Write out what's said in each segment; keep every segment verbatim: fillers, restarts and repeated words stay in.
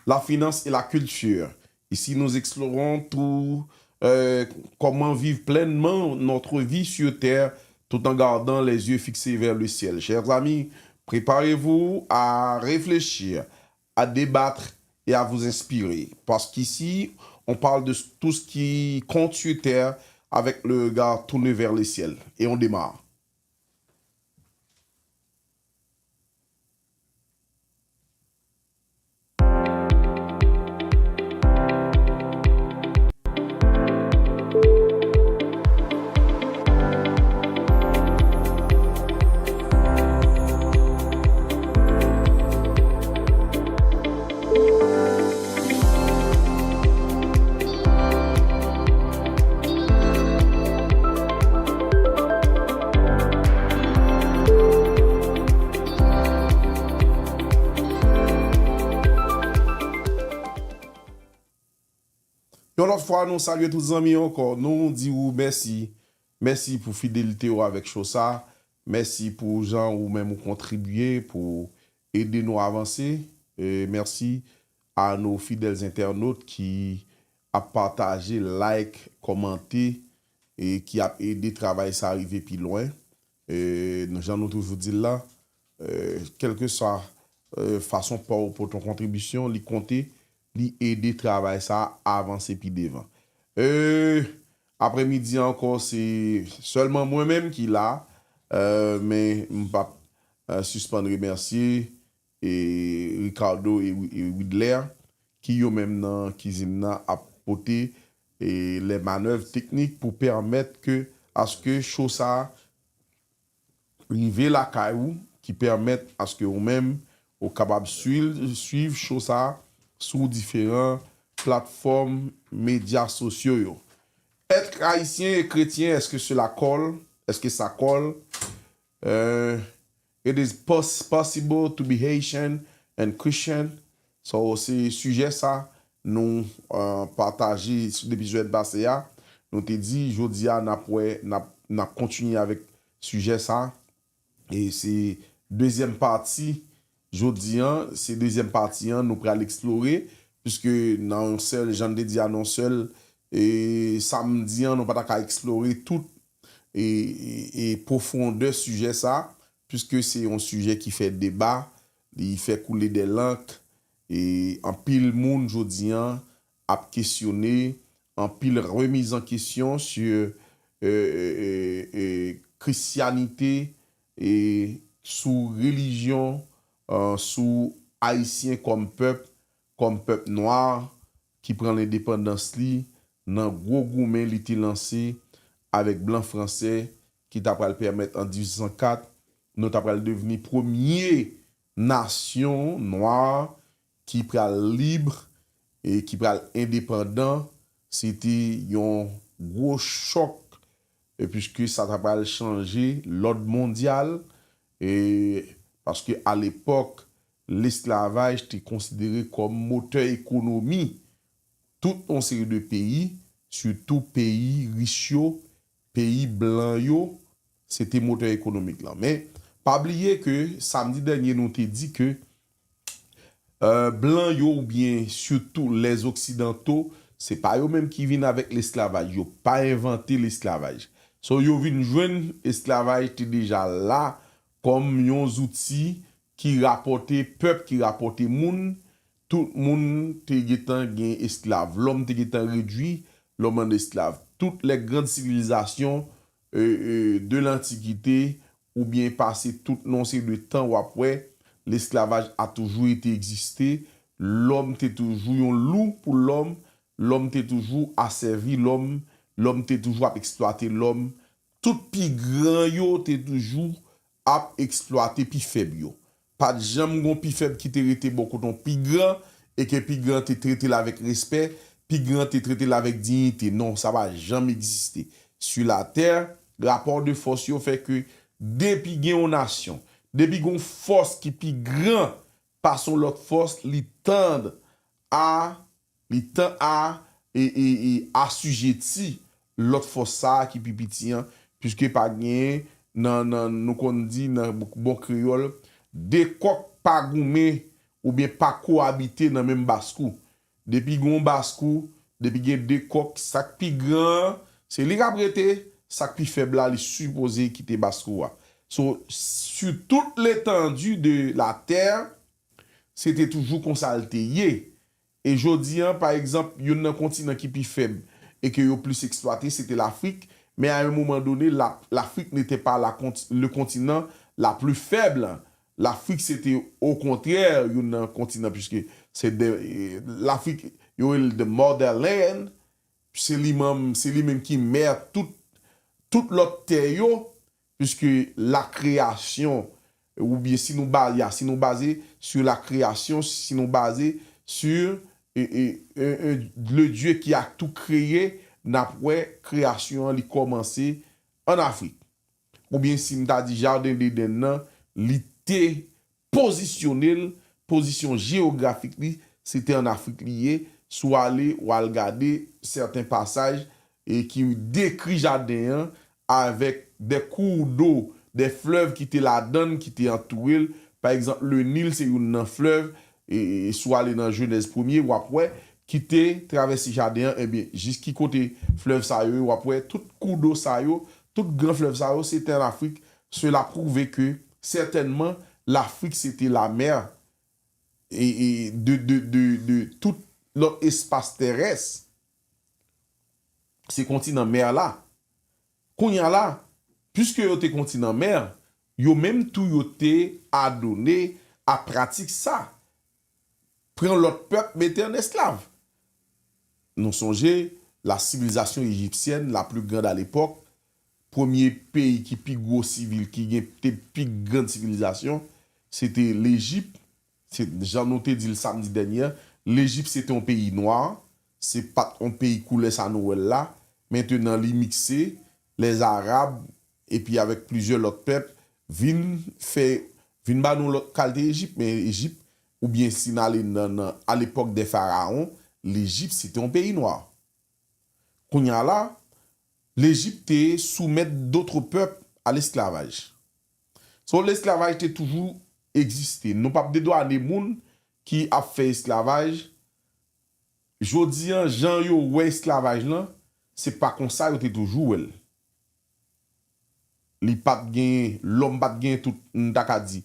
la finance et la culture. Ici, nous explorons tout, euh, comment vivre pleinement notre vie sur terre tout en gardant les yeux fixés vers le ciel. Chers amis, préparez-vous à réfléchir, à débattre et à vous inspirer. Parce qu'ici, on parle de tout ce qui compte sur terre avec le regard tourné vers le ciel. Et on démarre. Yon lòt fwa, nou salye tout zanmi ankò. Nou di ou mèsi. Mèsi pou fidelite ou avèk cho sa. Mèsi pou jan ou menm ou kontribye pou ede nou avanse. E mèsi a nos fidèles internautes ki ap pataje, like, kòmante, e ki ap ede travay sa rive pi lwen. E, jan nou toujou di l la, e, kèlkeswa, e, fason pa w pote yon kontribisyon, li konte, li ede travay sa a avanse pi devan. E, aprèmidi a ankò, se sèlman mwen menm ki la, e, men m p ap, e, sispann remèsye e Ricardo e Wi- e Widler, ki yo menm nan kizin nan ap pote e les manœuvres techniques pou pèmèt ke aske cho sa a rive lakay ou, ki pèmèt aske ou menm ou kapab swiv, swiv cho sa a sou diferan platfòm medya sosyo yo. Être haïtien et chrétien, est-ce que cela colle? Est-ce que ça colle? Euh, it is pos- possible to be Haitian and Christian. So, se sijè sa nou, euh, pataje depi semèn pase a. Nou te di, jodi a, n ap wè, n ap, n ap kontinye avèk sijè sa. E se dezyèm pati, jodi an, se dezyèm pati an, nou pral eksplore, piske nan yon sèl, jan n te di a, nan yon sèl, e samdi an, nou pa ta ka eksplore tout e, e, e pwofondè sijè sa, piske se yon sijè ki fè deba, li fè koule dè lank, e anpil moun jodi an ap kesyone, anpil remise en question sur, e, e, e, e, Christianité, e sou relijyon, e, sou Ayisyen kòm pèp, kòm pèp nwa ki pran lendepandans li nan gwo goumen li te lanse avèk blan fransè ki ta pral pèmèt an dizuit san kat nou ta pral devni premye nasyon nwa ki pral lib e ki pral endepandan. Se te yon gwo chòk, e piske sa ta pral chanje lòd mondyal, e paske alepòk, lesklavaj te konsidere kòm motè ekonomi tout yon seri de peyi, sitou peyi rich yo, peyi blan yo, se te motè ekonomik lan. Men, pa bliye ke samdi dènye nou te di ke, e, blan yo oubyen sitou les occidentaux, se pa yo menm ki vin avèk lesklavaj, yo pa envante lesklavaj. So, yo vin jwenn esklavaj te deja la kòm yon zouti ki rapòte pèp, ki rapòte moun. Tout moun te gentan gen esklav. Lòm te gentan redwi lòm an esklav. Toutes les grandes civilisations, e, e, de l'Antiquité, oubyen pase tout yon seri de tan, w ap wè, lesklavaj a toujou ete egziste. Lòm te toujou yon lou pou lòm. Lòm te toujou asèvi lòm. Lòm te toujou ap eksplwate lòm. Tout pi gran yo te toujou ap eksplwate pi fèb yo. Pa t janm gon pi fèb ki te rete bò kote yon pi gran, e ke pi gran te trete l avèk respè, pi gran te trete l avèk diyite. Non, sa pa janm egziste. Sur la terre, rapò de fòs yo fè ke depi gen yon nasyon, depi gen yon fòs ki pi gran pase yon lòt fòs, li tann a, li tann a, e, e, e asijeti lòt fòs sa a ki pi piti an, piske pa genyen nan, nan, nou konn di nan bon kreyòl, de kòk pa goumen oubyen pa koabite nan menm baskou. Depi gen yon baskou, depi gen de kòk, sa k pi gran an, se li k ap rete, sa k pi fèb la, li sipoze kite baskou a. So, sur toute l'étendue de la terre, se te toujou konsa l te ye. E jodi an, pa egzanp, youn nan kontinan ki pi fèb e ke yo plis eksplwate, se te Lafrik. Men à un moment donné, la, l'Afrique n'était pas la conti- le continent la plus faible. Lafrik, se te, au contraire, youn nan kontinan, puisque se de, Lafrik, yo rele the motherland, se li menm, se li menm ki mè tout, tout lòt tè yo, puisque la création, oubyen si nou ba, ya, si nou baze sur la création, si nou baze sur e, e, e, e, le Dieu qui a tout créé, n ap wè kreyasyon an li kòmanse ann Afrik. Oubyen si m ta di jaden Deden nan, li te pozisyone l, pozisyon jewografik li, se te ann Afrik li ye. Si w ale, w al gade sèten pasaj e ki dekri jaden an avèk de cours d'eau, de flèv ki te ladan l, ki te antoure l. Pa egzanp, le Nil se youn nan flèv, e, e, e si w ale nan Jenèz premye, w ap wè, ki te travèse jaden an, ebyen, jis ki kote flèv sa yo ye, w ap wè, tout cours d'eau sa yo, tout gran flèv sa yo, se te ann Afrik. Cela prouve que, certainement, Lafrik se te la mè e, e de, de, de, de tout lòt espas terès. Se kontinan mè la. Kounye a la, piske yo te kontinan mè, yo menm tou yo te adone a pratik sa. Pran lòt pèp, mete ann esklav. Nou sonje, la civilisation égyptienne la plus grande à l'époque, premye peyi ki pi gwo sivil, ki gen te pi gran sivilizasyon, se te Lejip. Se, jan nou te di l samdi dènye a, Lejip se te yon peyi nwa, se pa t yon peyi koulè sa nou wè l la. Mentenan, li mikse, lèzarab, epi avèk plizyè lòt pèp, vin fè, vin ba nou lòt kalite Ejip, men Ejip, oubyen si n ale nan, nan, à l'époque des pharaons, Lejip se te yon peyi nwa. Kounye a la, Lejip te soumèt d'autres peuples à l'esclavage. So, lesklavaj te toujou egziste. Nou p ap dedwane moun ki ap fè esklavaj. Jodi an, jan yo wè esklavaj lan, se pa konsa yo te toujou wè l. Li pa t gen, lòm pa t gen tout, m ta ka di.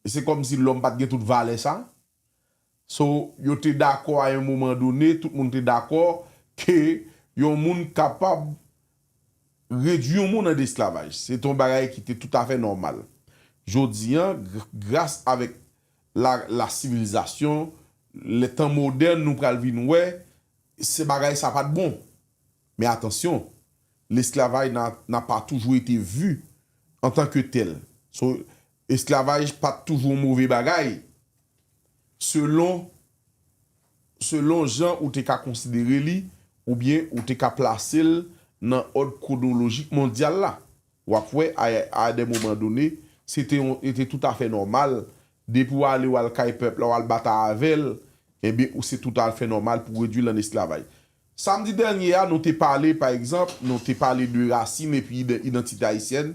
Se kòmsi lòm pa t gen tout valè sa. So, yo te dakò a yon moman done, tout moun te dakò ke yon moun kapab redwi yon moun an esklavaj. Se te yon bagay ki te toutafè nòmal. Jodi an, gr- gras avèk la, la sivilizasyon, le tan modèn, nou pral vin wè, se bagay sa pa t bon. Men atansyon, l'esclavage n'a, n'a pas toujours été vu en tant que tel. So, esklavaj pa t toujou yon move bagay, selon, selon jan ou te ka konsidere li, oubyen ou te ka plase l nan òd kwonolojik mondyal la. W ap wè, a, a de moman done, se te yon, se te toutafè nòmal. Depi w ale, w al kay pèp la, w al batay avè l, ebyen, ou se toutafè nòmal pou redwi l an esklavaj. Samdi dènye a, nou te pale, pa egzanp, nou te pale de rasin epi de idantite ayisyèn.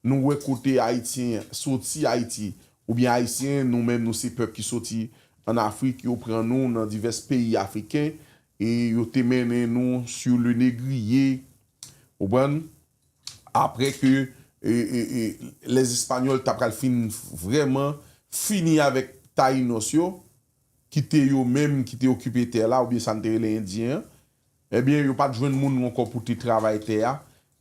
Nou wè kote Ayityen soti Ayiti, oubyen Ayisyen, nou menm, nou se pèp ki soti an Afrik, yo pran nou nan divès peyi afriken, e yo te mennen nou sur le négrier, ou konprann? Apre ke e, e, e, les Espagnols ta pral fin vrèman fini avèk Tayinos yo, ki te yo menm ki te okipe tè la, oubyen sa n te rele Endyen an, ebyen, yo pa t jwenn moun ankò pou te travay tè a,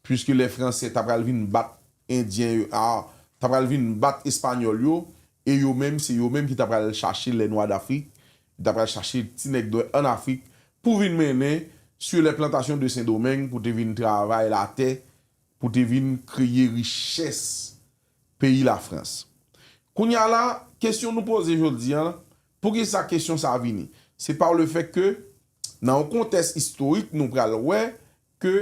puiske lè Fransè ta pral vin bat Endyen yo, a, ta pral vin bat Espanyòl yo, e yo menm, se yo menm ki ta pral chache les Noirs d'Afrique, ki ta pral chache ti nèg dwèt an Afrik, pou vin mennen sur les plantations de Saint-Domingue, pou te vin travay latè, pou te vin kreye richès peyi Lafrans. Kounye a la, kesyon nou poze jodi an, poukisa kesyon sa a vini? Se pa le fèt ke, nan yon kontèks istorik, nou pral wè ke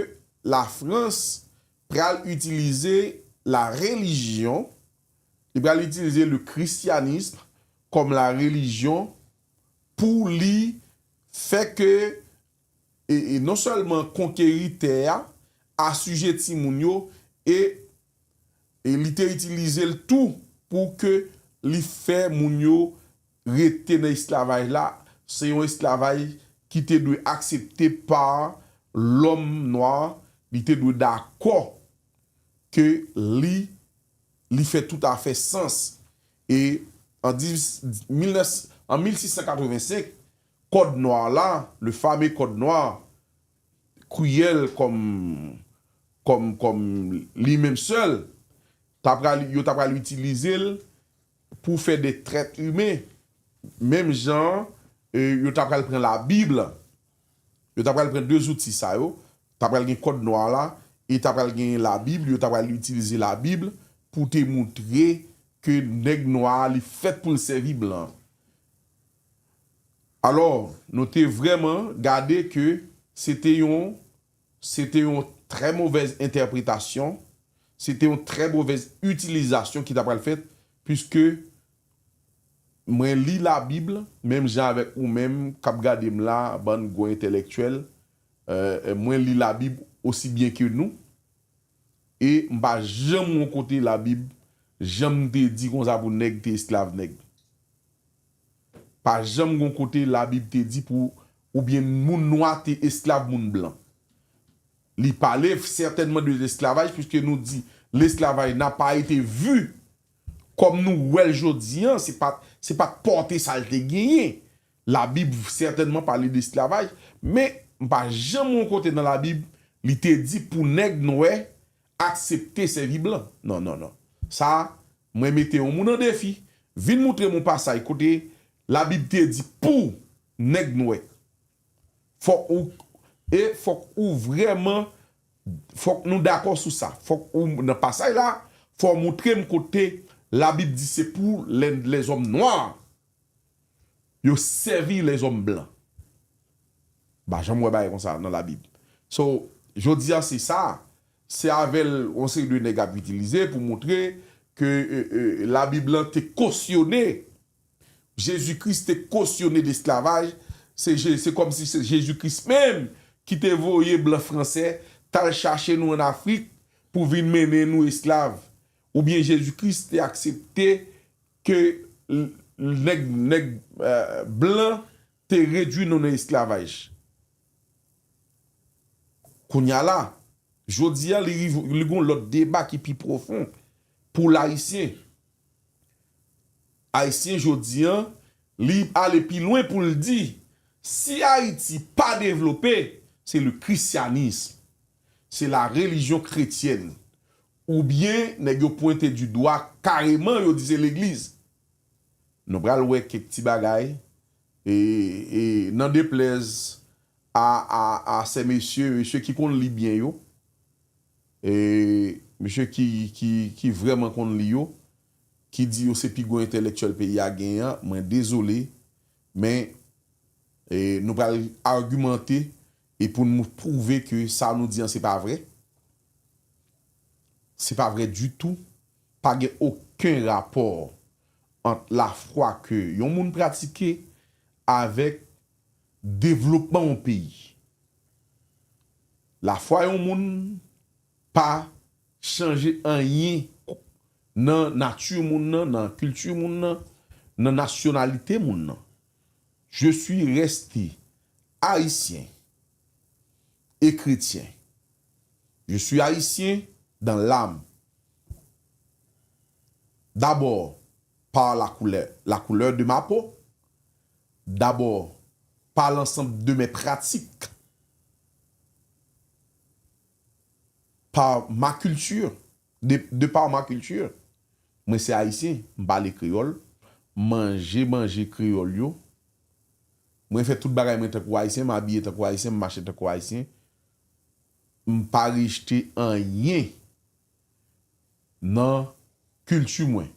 Lafrans pral itilize la religion, li pral itilize le christianisme comme la religion pou li fè ke, e, e non sèlman konkeri tè a, asijeti moun yo, e, e li te itilize l tou pou ke li fè moun yo rete nan esklavaj la, se yon esklavaj ki te dwe aksepte pa lòm nwa, li te dwe dakò ke li, li fè toutafè sans. E an dix, mil nèf, an mil sis san katrevensenk, kòd nwa la, le fameux code noir, kriyèl kòm, kòm, kòm li menm sèl, ta pral, yo ta pral itilize l pou fè de trèt imen. Menm jan, e, yo ta pral pran Labib, yo ta pral pran de zouti sa yo, ta pral gen kòd nwa la, e ta pral gen Labib, yo ta pral itilize Labib pou te moutre ke nèg nwa a li fèt pou l sèvi blan. Alò, nou te vrèman gade ke se te yon, se te yon trè movèz entèpretasyon, se te yon trè movèz itilizasyon ki ta pral fèt, piske mwen li Labib, menm jan avèk ou menm k ap gade m la, bann gwo entèlektyèl, e, mwen li Labib osi byen ke nou, e m pa janm yon kote Labib, janm te di konsa pou nèg te esklav nèg. Pa janm gon kote Labib te di pou, oubyen moun nwa te esklav moun blan. Li pale sètènman de lesklavaj, piske nou di lesklavaj n'a pas été vu kòm nou wè l jodi an, se pa, se pa t pòte sa l te genyen. Labib sètènman pale de esklavaj, men m pa janm wè yon kote nan Labib li te di pou nèg nwè aksepte sèvi blan. Non, non, non. Sa, mwen mete yon moun an defi. Vin moutre m yon pasaj kote Labib te di pou nèg nwè. Fòk ou, e fòk ou vrèman, fòk nou dakò sou sa. Fòk ou, nan pasaj la, fò w moutre m kote Labib di se pou lè, lèzòm nwa yo sèvi lèzòm blan. M pa janm wè bagay konsa nan Labib. So, jodi a se sa, se avè l yon seri de nèg ap itilize pou moutre ke, e, e, Labib lan te kosyone, Jezi Kris te kosyone lesklavaj, se Je-, se kòmsi se Jezi Kris menm ki te voye blan fransè t al chache nou ann Afrik pou vin mennen nou esklav. Oubyen Jezi Kris te aksepte ke l-, nèg, nèg, e, blan te redwi nou nan esklavaj. Kounye a la, jodi a, li rive, li gon lòt deba ki pi pwofon pou Ayisyen. Ayisyen jodi a, li ale pi lwen pou l di, si Ayiti pa devlope, se le christianisme, se la religion chrétienne, oubyen nèg yo pwente du dwa kareman, yo di se legliz. Nou pral wè kèk ti bagay, e, e nan deplèz a, a, a sè mesye, mesye ki konn li byen yo, e mesye ki, ki, ki vrèman konn li yo, ki di yo se pi gwo entèlektyèl peyi a genyen an, mwen dezole, men, e, nou pral agimante e pou nou pwouve ke sa nou di an se pa vrè. Se pa vrè ditou. Pa gen okenn rapò ant lafwa ke yon moun pratike avèk devlopman yon peyi. Lafwa yon moun pa chanje anyen nan nati moun nan, nan kilti moun nan, nan nasyonalite moun nan. Je suis resté haïtien et chrétien. Je suis haïtien dans l'âme. D'abord, par la couleur, la couleur de ma peau. D'abord, par l'ensemble de mes pratiques. Par ma culture. De, de par ma culture. Mwen se ayisyen, m pale kreyòl, m manje manje kreyòl yo. Mwen fè tout bagay mwen tankou ayisyen, m abiye tankou ayisyen, m mache tankou ayisyen. M pa rejte anyen nan kilti mwen.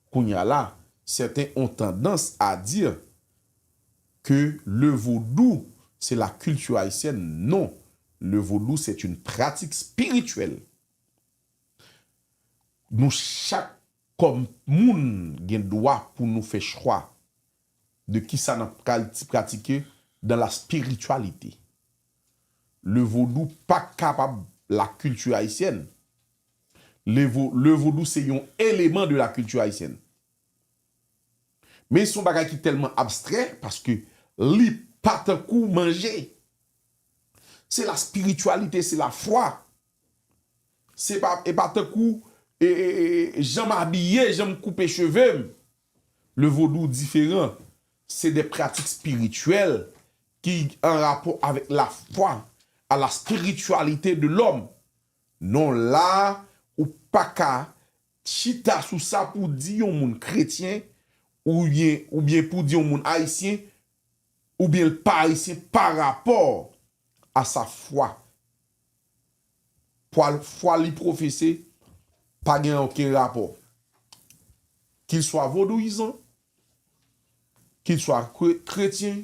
Kounye a la, certains ont tendance à dire que le vodou, c'est la culture haïtienne. Non, le vodou, c'est une pratique spirituelle. Nou chak kòm moun gen dwa pou nou fè chwa de kisa n ap pral ti pratike dans la spiritualité. Le vodou pa kapab la culture haïtienne. Le vo-, le vodou se yon eleman de la culture haïtienne. Men se yon bagay ki tèlman abstrè, paske li pa tankou manje. Se la spiritualité, se la foi. Se pa, e pa tankou e, e, e, jan m abiye, jan m koupe cheve m. Le vodou diferan. Se de pratik spirityèl ki an rapò avèk la foi, à la spiritualité de l'homme. Non, la, ou pa ka chita sou sa pou di yon moun kretyen, oubyen, oubyen pou di yon moun ayisyen, oubyen l pa ayisyen pa rapò a sa fwa. Fwa, fwa li pwofese pa gen okenn rapò. Qu'il soit vodouyizan, qu'il soit kre-, kretyen,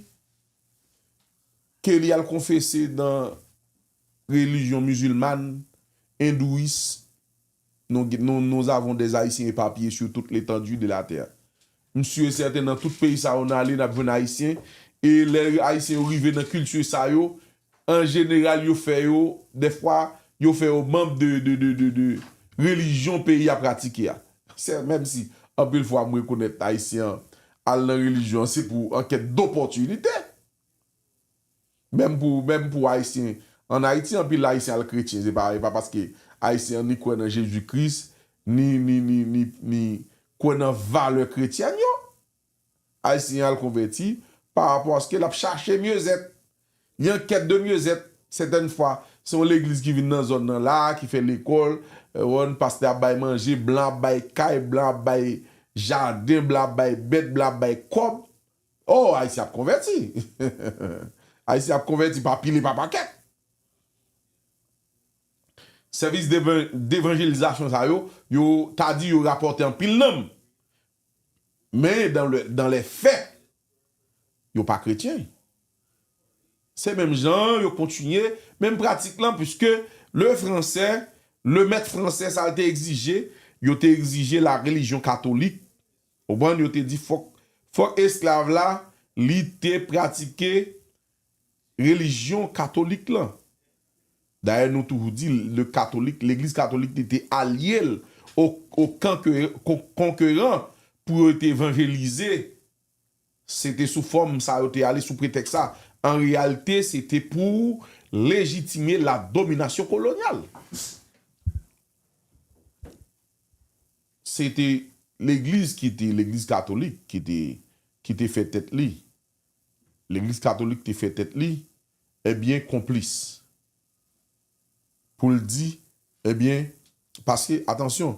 ke li al konfese nan relijyon mizilman, endouyis, nous, nous, nous avons des Haïtiens éparpillés sur toute l'étendue de la terre. M si e sèten nan tout peyi sa yo n ale, n ap jwenn Ayisyen. E lè Ayisyen yo rive nan kilti sa yo, an jeneral, yo fè yo, dèfwa, yo fè yo manm de, de, de, de, de relijyon peyi a pratike a. Se, menm si, anpil fwa, m rekonèt Ayisyen an al nan relijyon an, se pou an kèt dopòtinite. Menm pou, menm pou Ayisyen, ann Ayiti, anpil Ayisyen al kretyen. Se pa, e pa paske Ayisyen an ni kwè nan Jezi Kris, ni, ni, ni, ni, ni kwè nan valè kretyèn yo. Ayisyen an al konvèti pa rapò aske l ap chache myezèt. Li an kèt de myezèt. Sètèn fwa, se yon legliz ki vin nan zòn nan la, ki fè lekòl, e, wè, pastè ap bay manje, blan ap bay kay, blan ap bay jaden, blan ap bay bèt, blan ap bay kòb. Oh, Ayisyen ap konvèti. Ayisyen ap konvèti pa pile, pa pakèt. Sèvis devan-, devanjelizasyon sa yo, yo ta di yo rapòte anpil nanm. Men dans le, dans les faits, yo pa kretyen. Se menm jan yo kontinye, menm pratik lan, puiske le français, le maître français, sa l te egzije, yo te egzije la religion catholique. Ou konprann? Yo te di fòk, fòk esklav la, li te pratike relijyon katolik lan. Dayè, nou toujou di, le katolik, legliz katolik, li te alye l o, o kanke-, kon-, konkeran pou yo te evanjelize. Se te sou fòm sa yo te ale, sou pretèks sa. An reyalite, se te pou lejitime la dominasyon kolonyal. Se te legliz ki te, legliz katolik ki te, ki te fè tèt li. Legliz katolik te fè tèt li, ebyen, konplis. Pou l di, ebyen, paske, atansyon,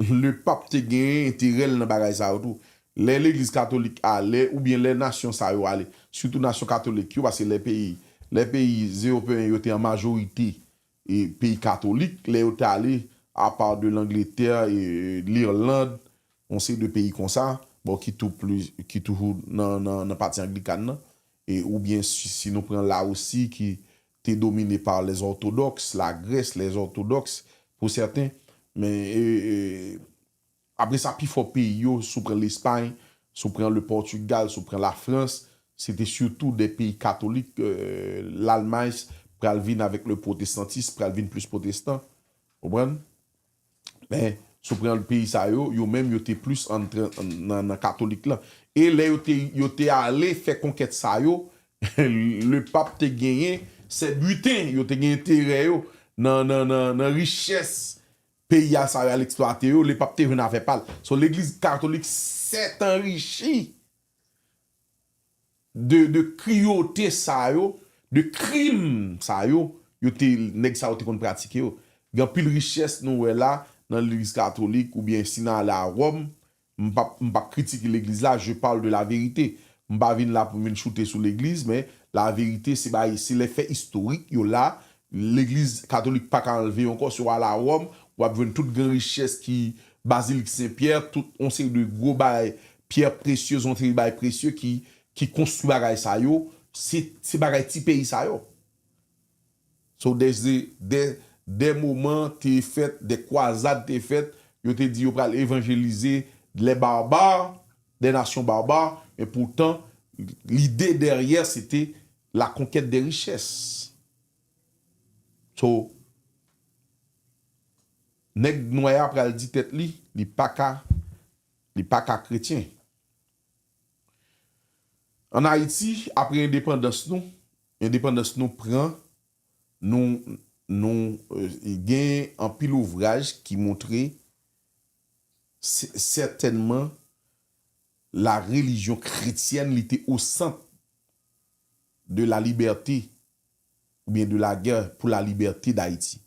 le pap te genyen enterè l nan bagay sa yo tou. Lè legliz katolik ale, oubyen lè nasyon sa yo ale, sitou nasyon katolik yo, paske lè peyi, lè peyi ewopeyen yo te an majorite, e peyi katolik, lè yo te ale, apa de Langletè, e Lirland, yon seri de peyi konsa, bon, ki tou plis, ki toujou nan, nan, nan pati anglikan nan, e, oubyen si, si nou pran Larisi ki te domine pa lèzòtodòks, Lagrès, lèzòtodòks, pou sèten, men, e, e, apre sa, pifò peyi yo, si w pran Lespay, si w pran le Pòtigal, si w pran Lafrans, se te sitou de peyi katolik, e, Lalmay pral vin avèk le pwotestantis, pral vin plis pwotestan, konprann? Men, si w pran peyi sa yo, yo menm yo te plis antre nan, nan katolik lan. E lè yo te, yo te ale fè konkèt sa yo, le pap te genyen sè biten, yo te gen enterè yo nan, nan, nan, nan richès peyi a sa yo al eksplwate yo, le pap te jwenn afè pa l. So, legliz katolik sèt anrichi de, de kriyote sa yo, de krim sa yo, yo te, nèg sa yo te konn pratike yo. Gen anpil richès nou wè la nan legliz katolik, oubyen si n ale a Wòm, m p ap, m p ap kritike legliz la, je parle de la vérité. M pa vin la pou m vin choute sou legliz, men la verite se bay, se lè fè istorik yo la, legliz katolik pa ka anlve yo ankò, si w al a Wòm, w ap jwenn tout gran richès ki Bazilik Sen Pyè, tout yon seri de gwo bagay, pyè presye, yon seri bagay presye ki, ki konstwi bagay sa yo, se, se bagay ti peyi sa yo. So, de, de, de moman te fèt, de kwazad te fèt, yo te di yo pral evanjelize les barbares, des nations barbares, men poutan, lide dèyè, se te la conquête des richesses. So, nèg nwè a pral di tèt li, li pa ka, li pa ka kretyen. Ann Ayiti, apre endepandans nou, endepandans nou pran, nou, nou, eh, gen anpil ouvraj ki montre sètènman la religion chrétienne li te au centre de la liberté ou bien de la guerre pour la liberté d'Haïti.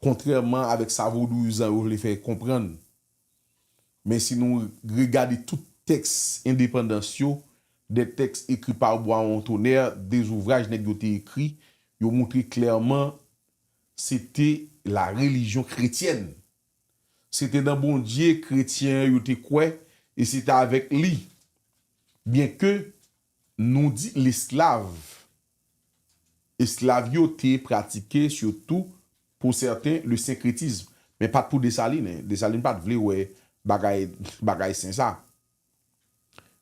Kontrèman avèk sa vodouyizan yo vle fè konprann, men si nou regade tout tèks endepandans yo, de tèks ekri pa Boiron Tonnerre, de zouvraj nèg yo te ekri, yo montre klèman se te la religion chrétienne. Se te nan Bondye kretyen yo te kwè e se te avèk li. Byenke nou di lesklav, esklav yo te pratike sitou pou sèten le senkretism, men pa t pou Desalin. Desalin pa t vle wè bagay, bagay sen sa.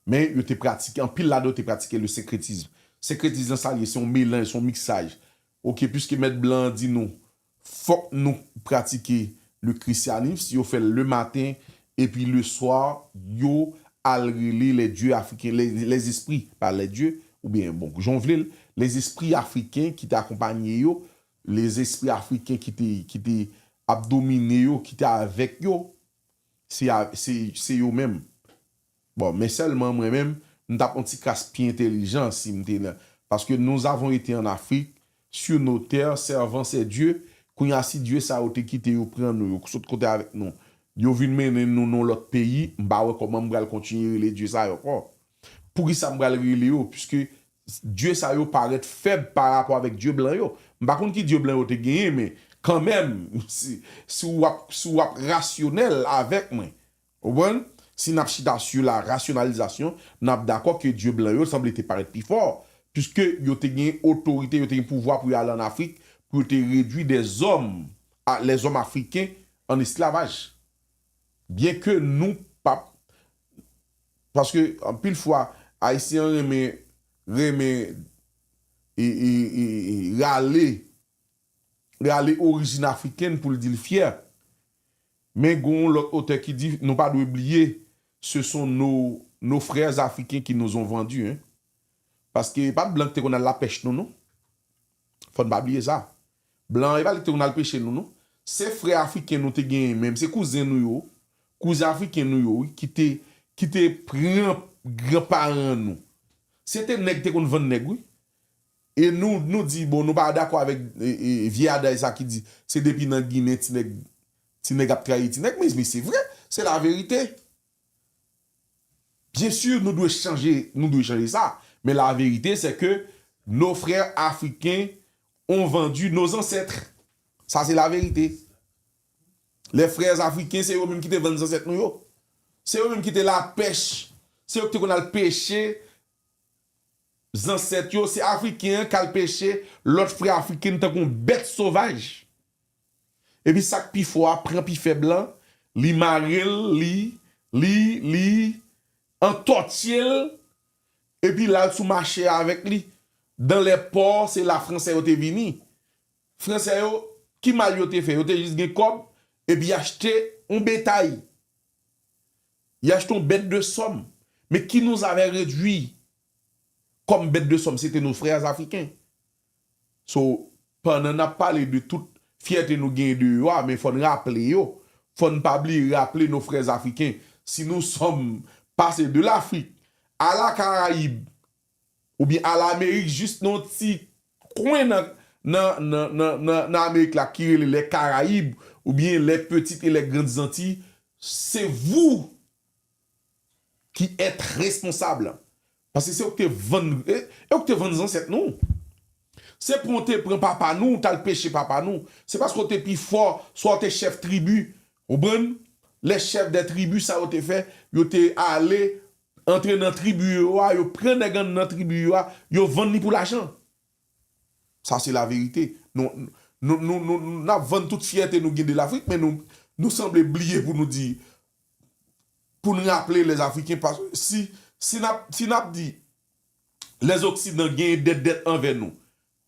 Men yo te pratike, anpil ladan yo te pratike le senkretism. Senkretism nan sa l ye, se yon melanj, se yon miksaj. Oke, piske mèt blan an di nou, fòk nou pratike le christianisme, yo fè l le maten, epi le swa, yo al rele les dieux africains, les, les esprits, pa les dieux, oubyen, bon, jan w vle l, les esprits africains ki te akonpanye yo, les esprits africains ki te, ki te ap domine yo, ki te avèk yo, se, se, se yo menm. Bon, men sèlman mwen menm, m t ap yon ti kras pi entèlijan si m te nan. Paske nous avons été en Afrique, sur nos terres, servant ces dieux. Kounye a, si dye sa yo te kite yo pran nou, yo sot kote avèk nou, yo vin mennen nou nan lòt peyi, m pa wè kòman m pral kontinye rele dye sa yo ankò. Poukisa m pral rele yo? Piske dye sa yo parèt fèb pa rapò avèk dye blan yo. M pa konn ki dye blan yo te genyen, men kanmenm, si, si w ap, si w ap rasyonèl avèk mwen, ou konprann? Si n ap chita sur la rationalisation, n ap dakò ke dye blan yo sanble te parèt pi fò, piske yo te gen otorite, yo te gen pouvwa pou yo al ann Afrik, pou yo te redwi des hommes, a, les hommes africains en esclavage. Byenke nou p ap, paske anpil fwa, Ayisyen an renmen, renmen e, e, e, e rale, rale orijin afriken pou l di l fyè. Men gen yon lòt otè ki di, nou pa dwe bliye, ce sont nos, nos frères africains qui nous ont vendus, hein. Paske e pa t blan ki te konn al lapèch nou, non. Fò n pa bliye sa. Blan e pa li ki te konn al peche nou, non. Se frè afriken nou te genyen menm, se kouzen nou yo, kouzen afriken nou yo, wi, ki te, ki te pran granparan nou. Se te nèg te konn vann nèg, wi. E nou, nou di, bon, nou pa dakò avèk, e, e, vye adaj sa ki di, se depi nan Ginen ti nèg, ti nèg ap trayi ti nèg, men, men se vre, se laverite. Byen si, nou dwe chanje, nou dwe chanje sa, men laverite, c'est que nos frères africains ont vendu nos ancêtres. Sa se laverite. Les frères africains, se yo menm ki te vann zansèt nou yo. Se yo menm ki te lapèch. Se yo ki te konn al peche zansèt yo. Se Afriken an k al peche lòt frè Afriken tankou yon bèt sovaj. Epi sa k pi fò a pran pi fèb lan, li mare l, li, li, li antòtye l, epi l al sou mache avèk li. Dans les ports, se la Fransè yo te vini. Fransè yo, ki mal yo te fè? Yo te jis gen kòb, epi y achte yon betay. Y achte yon bèt de sòm. Men qui nous avait réduit comme bête de somme, se te nos frères africains. So, pandan n ap pale de tout fyète nou genyen de yo a, men fò n raple yo. Fò n pa bliye raple nos frères africains. Si nous sommes passés de l'Afrique à la Caraïbe, oubyen a Lamerik, jis nan yon ti kwen nan, nan, nan, nan, nan, nan Amerik la ki rele les Caraïbes, oubyen les Petites et les Grandes Antilles, c'est vous qui êtes responsables. Paske se ou ki te vann, e, e ou ki te vann zansèt nou. Se pou w te pran papa nou, w t al peche papa nou. Se paske w te pi fò, swa w te chèf tribi. Ou konprann? Les chefs des tribus, sa yo te fè, yo te ale antre nan tribi yo a, yo pran nèg anndan tribi yo a, yo vann li pou lajan. Sa se laverite. Nou, nou, nou, nou, nou, n ap vann tout fyète nou gen de Lafrik, men nou, nou sanble bliye pou nou di, pou n raple les Africains, pas-, si, si n ap, si n ap di, les Occidents genyen dèt, dèt anvè nou,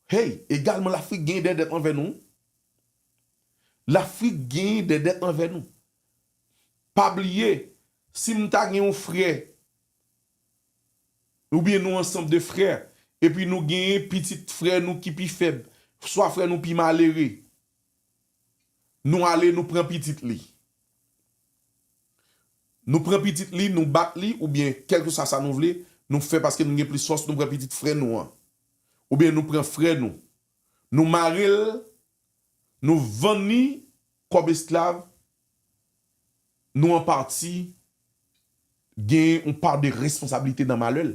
hey, egalman Lafrik genyen dèt, dèt anvè nou. Lafrik genyen dèt, dèt anvè nou. Pa bliye, si m ta gen yon frè oubyen nou ansanm de frè, epi nou genyen pitit frè nou ki pi fèb, swa frè nou pi malere, nou ale, nou pran pitit li. Nou pran pitit li, nou bat li, oubyen kèlkeswa sa nou vle, nou fè paske nou gen plis fòs, nou pran pitit frè nou an. Oubyen nou pran frè nou. Nou mare l, nou vann li kòm esklav, nou an pati gen yon pa de responsablite nan malè l.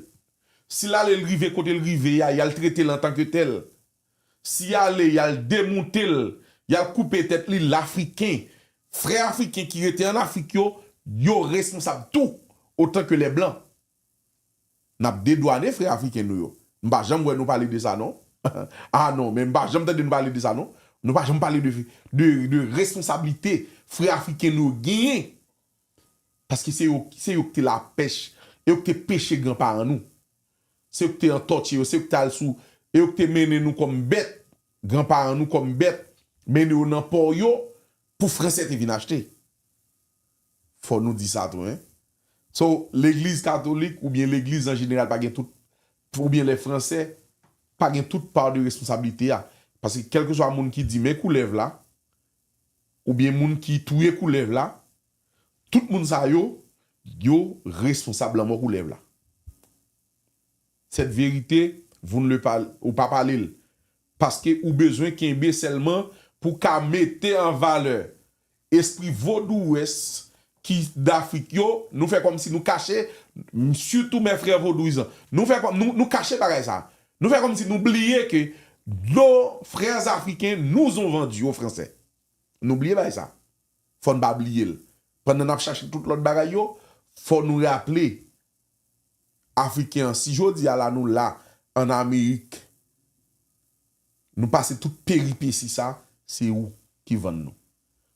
Si l ale, l rive kote l rive a, y al trete l antanke tèl. Si y ale, y al demoute l, y al koupe tèt li, l Afriken. Frè Afriken ki rete ann Afrik yo, yo responsab tou, otan ke lè blan. N ap dedwane frè Afriken nou yo. M pa janm wè nou pale de sa, non. Ah non, men m pa janm tande nou pale de sa, non. Nou pa janm pale de, de, de responsablite frè Afriken nou yo genyen. Paske se yo, se yo ki te lapèch, e yo ki te peche granparan nou. Se yo ki te antòtye yo, se yo ki te al sou, e yo ki te mennen nou kòm bèt, granparan nou kòm bèt, mennen yo nan pò yo, pou Fransè te vin achte. Fò nou di sa tou, en. So, legliz katolik oubyen legliz an jeneral pa gen tout, oubyen lè Fransè, pa gen tout pa de responsablite a. Paske kèlkeswa moun ki di men koulèv la, oubyen moun ki touye koulèv la, tout moun sa yo, yo responsab lanmò koulèv la. Cette vérité, vous ne le parlez, ou pa pale l. Paske ou bezwen kenbe sèlman pou ka mete an valè espri vodouwès ki Dafrik yo, nou fè kòmsi nou kache, sitou mes frères vodouizans, nou fè kòm, nou, nou kache bagay sa. Nou fè kòmsi nou bliye ke nos frères africains nous ont vendus aux Français. Nou bliye bagay sa. Fò n pa bliye l. Pandan n ap chache tout lòt bagay yo, fò nou raple Afriken an, si jodi a la nou la, ann Amerik, nou pase tout peripesi sa, se ou ki vann nou.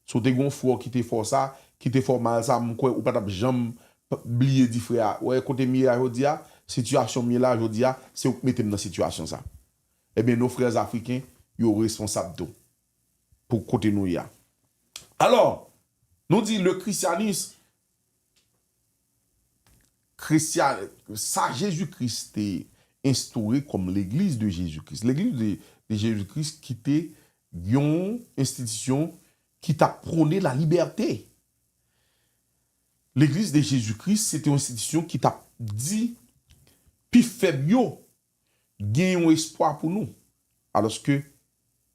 Si w te gen yon frè w ki te fè w sa, ki te fè w mal sa, m kwè ou pa t ap janm p-, bliye di frè a, wè kote m ye a jodi a, sitiyasyon m ye la jodi a, se ou k mete m nan sitiyasyon sa. Ebyen, nos frères africains, yo responsab tou pou kote nou ye a. Alò, nou di le christianisme, Christian, sa Jezi Kris te enstore kòm legliz de Jezi Kris. Legliz de, de Jezi Kris ki te yon enstitisyon ki t ap pwone la libète. Legliz de Jezi Kris, se te yon enstitisyon ki t ap di pi fèb yo, gen yon espwa pou nou. Alòske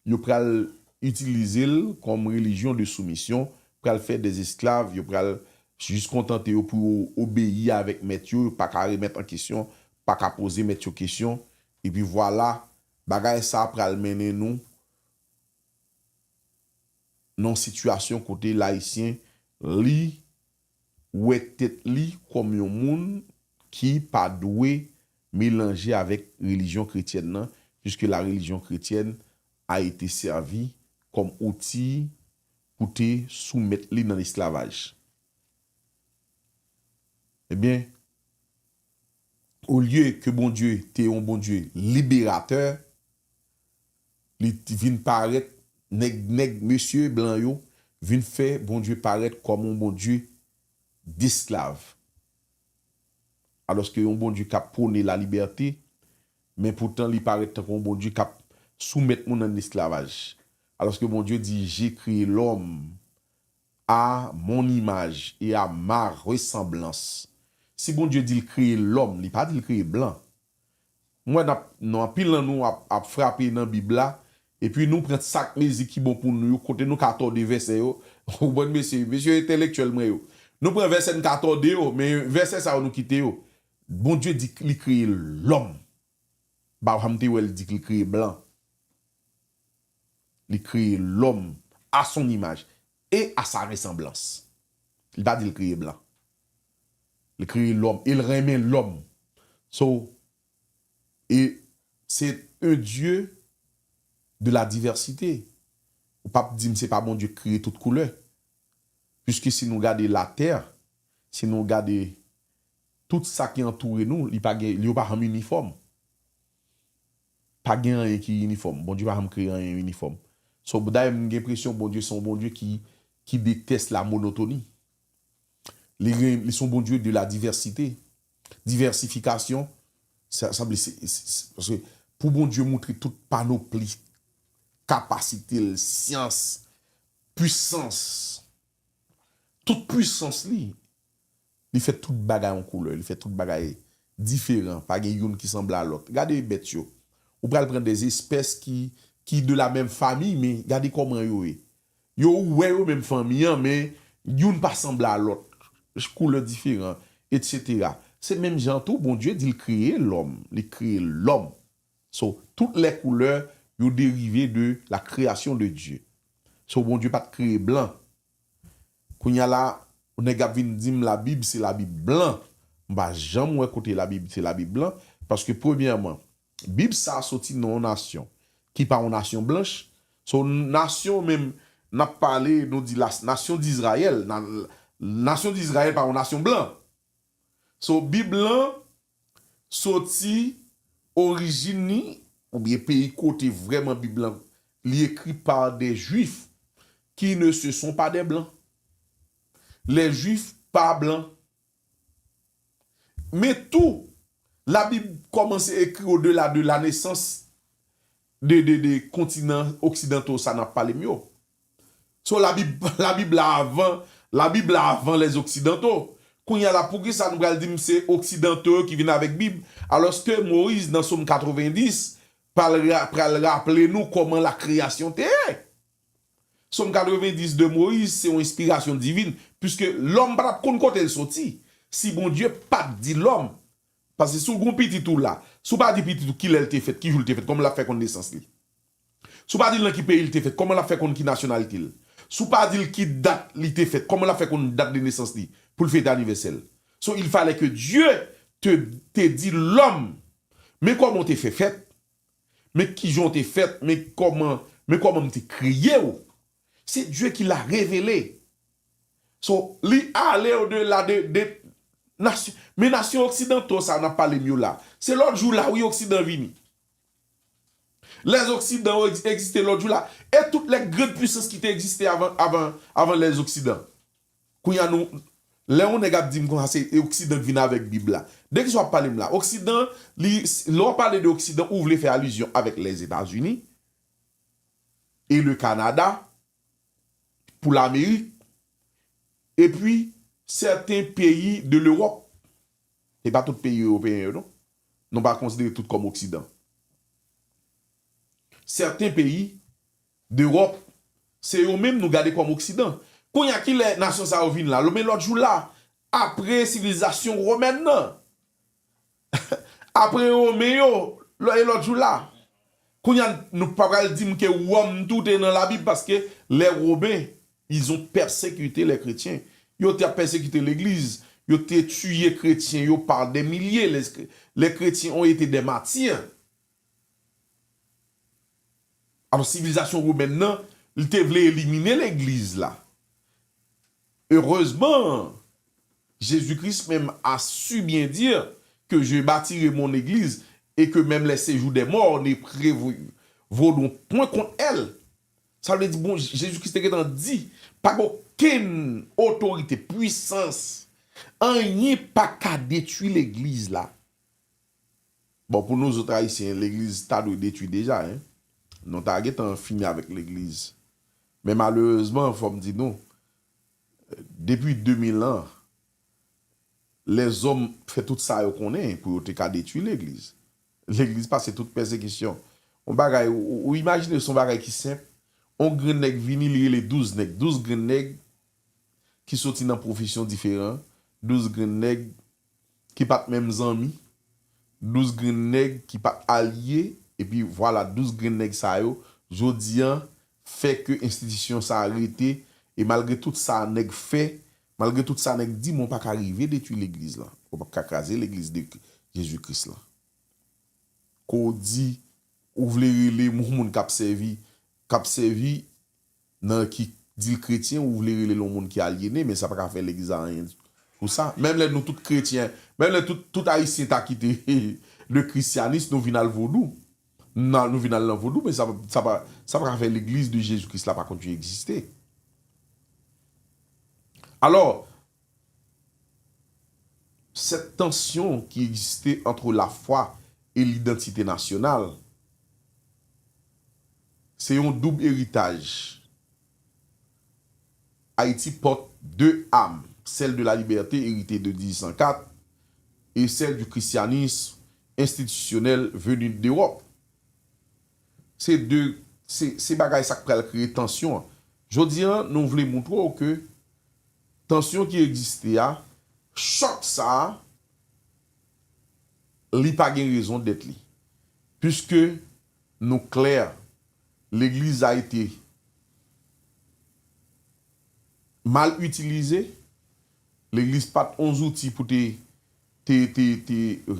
yo pral itilize l kòm relijyon de soumisyon, pral fè dèzesklav, yo pral jis kontante yo pou yo obeyi avèk mèt yo, yo pa ka remèt an kesyon, pa ka poze mèt yo kesyon. Epi vwala, bagay sa pral mennen nou nan yon sitiyasyon kote Layisyen, li wè tèt li kòm yon moun ki pa dwe melanje avèk relijyon kretyèn nan, puisque la religion chrétienne a été servie comme outil pou te soumèt li nan lesklavaj. Ebyen, olye ke Bondye te yon Bondye liberatè, li t-, vin parèt, nèg, nèg, mesye blan yo vin fè Bondye parèt kòm yon Bondye desklav. Alòske yon Bondye k ap pwone la libète, men poutan li parèt tankou yon Bondye k ap soumèt moun an esklavaj. Alòske Bondye di, j'ai créé l'homme à mon image et à ma ressemblance. Si Bondye di l kreye lòm, li pa di l kreye blan. M wè n ap, nan anpil nan nou ap, ap frape nan Bib la, epi nou pran sak mezi ki bon pou nou yo, kote nou ka tòde vèsè yo. Ou konprann, mesye, mesye entèlektyèl mwen yo. Nou pran vèsè n ka tòde yo, men vèsè sa yo nou kite yo. Bondye di li kreye lòm. Abraram te wè l di li kreye blan. Li kreye lòm à son image et à sa ressemblance. Li pa di l kreye blan. Li kreye lòm e l renmen lòm. So, e se un Dieu de la diversité. Ou p ap di m se pa Bondye k kreye tout koulè. Puiske si nou gade latè, si nou gade tout sa ki antoure nou, li pa gen, yo pa janm inifòm. Pa gen anyen ki inifòm. Bondye pa janm kreye anyen inifòm. So, dayè, m gen enpresyon Bondye se yon Bondye ki, ki detès la monotoni. Li gen, li se yon Bondye de la divèsite. Divèsifikasyon, Sa sanble se, se, se, paske pou Bondye moutre tout panopli kapasite l, syans, pwisans, tout pwisans li, li fè tout bagay yon koulè, li fè tout bagay diferan, pa gen youn ki sanble a lòt. Gade bèt yo. Ou pral pran de espès ki, ki de la menm famiy, men gade kòman yo ye. Yo, ou wè yo menm fanmi an, men youn pa sanble a lòt. Koulè diferan, etsetera. Se menm jan tou, Bondye di l kreye lòm, li kreye lòm. So, toutes les couleurs, yo derive de la création de Dieu. So, Bondye pa t kreye blan. Kounye a la, nèg ap vin di m Labib se Labib blan. M pa janm wè kote Labib se Labib blan, paske premyèman, Bib sa a soti nan yon nasyon ki pa yon nasyon blanch. So, nasyon menm, n ap pale, nou di la, nasyon Dizrayèl. Na, nasyon Dizrayèl pa yon nasyon blan. So, Bib lan soti orijin li, oubyen peyi kote vrèman Bib lan li écrit par des Juifs qui ne se sont pas des Blancs. Les Juifs pa blan. Men tou, Labib kòmanse ekri au-delà de la naissance de, de, de kontinan oksidanto sa n ap pale m yo. So, Labib, Labib la avan, Labib la avan les Occidentaux. Kounye a la, poukisa nou pral di m se Oksidanto yo ki vin avèk Bib, alòske Moyiz nan Sòm katrevendis pral, ra- pral raple nou kòman la kreyasyon te ye. Sòm katrevendis de Moyiz se yon enspirasyon divin, piske lòm pa t ap konn kote l soti si Bondye pa t di lòm. Paske si w gen yon pitit ou la, si w pa di pitit ou kilè l te fèt, ki jou l te fèt, kòman l ap fè konn nesans li? Si w pa di l nan ki peyi l te fèt, kòman l ap fè konn ki nasyonalite l? Si w pa di l ki dat li te fèt, kòman l ap fè konn dat de nesans li pou l fete anivèsè l? So, il fallait que Dieu te, te di lòm, men kòman w te fè fèt, men kijan w te fèt, men kòman, men kòman m te kreye w. Se Dye ki la revele. So, li ale au-delà de, de nasyon. Men nasyon oksidanto sa n ap pale m yo la. Se lòt jou la, wi, Oksidan vini. Les Oksidan yo egz- egziste lòt jou la. E tout les grandes puissances ki te egziste avan, avan, avan les Oksidan. Kounye a nou, lè yon nèg ap di m konsa se Oksidan k vin avèk Bib la. De kisa w ap pale m la? Oksidan, li, lè w pale de Oksidan, ou vle fè alizyon avèk Lèzetazini e le Kanada, pou Lamerik, epi sèten peyi de Lewòp. Se pa tout peyi ewopeyen yo, non. Nou pa konsidere tout kòm Oksidan. Sèten peyi dewòp, se yo menm nou gade kòm Oksidan. Kounye a, kilè nasyon sa yo vin la? Men lòt jou la, apre sivilizasyon womèn nan. Apre Women yo, lò- e lòt jou la. Kounye a, nou pa pral di m ke Wòm tou te nan Labib, paske les Romains, ils ont persécuté les chrétiens. Yo te ap pèsekite legliz. Yo te tiye kretyen yo par des milliers. Les, les chrétiens ont été des martyrs. Alò, sivilizasyon womèn nan, li te vle elimine legliz la. Heureusement, Jésus-Christ même a su bien dire que je bâtirai mon église et que même les séjours des morts ne prévaudront point contre elle. Sa vle di, bon, Jezikri te gentan di, pa gen okenn otorite, pwisans, anyen pa ka detwi legliz la. Bon, pou nou zòt Ayisyen, legliz ta dwe detwi deja, en. Nou ta gentan fini avèk legliz. Men malerezman, fò m di nou, depi de mil an, lèzòm fè tout sa yo konnen pou yo te ka detwi legliz. Legliz pase tout pèsekisyon. Yon bagay, ou, ou imajine se yon bagay ki senp. Yon grenn nèg vini, li rele douz nèg. Douz grenn nèg ki soti nan pwofesyon diferan. Douz grenn nèg ki pa t menm zanmi, douz grenn nèg ki pa t alye, epi vwala, douz grenn nèg sa yo, jodi a, fè ke enstitisyon sa a rete, e malgre tout sa nèg fè, malgre tout sa nèg di, men w pa ka rive detwi legliz lan. Ou p ap ka kraze legliz de Jezi Kris lan. Ke w di, ou vle rele yon moun k ap sèvi, k ap sèvi, nan ki di l kretyen, ou vle rele l yon moun ki alyene, men sa pa ka fè legliz a anyen pou sa. Menm lè nou tout kretyen, menm lè tout, tout ayisyen ta kite le christianisme, nou vin al vodou. Nan, nou vin al nan vodou, men sa, sa pa, sa pa ka fè legliz de Jezi Kris la pa kontinye egziste. Alò, cette tension qui existait entre la foi et l'identité nationale. Se yon doub eritaj. Haïti porte deux âmes, celle de la liberté héritée de dix-huit cent quatre et celle du christianisme institutionnel venu d'Europe. Se de, se, se bagay sa k pral kreye tansyon an. Jodi a, nou vle montre w ke tansyon ki egziste a, chòk sa a, li pa gen rezon dèt li. Puiske nou klè, legliz a ete mal itilize, legliz pa t on zouti pou te, te, te, te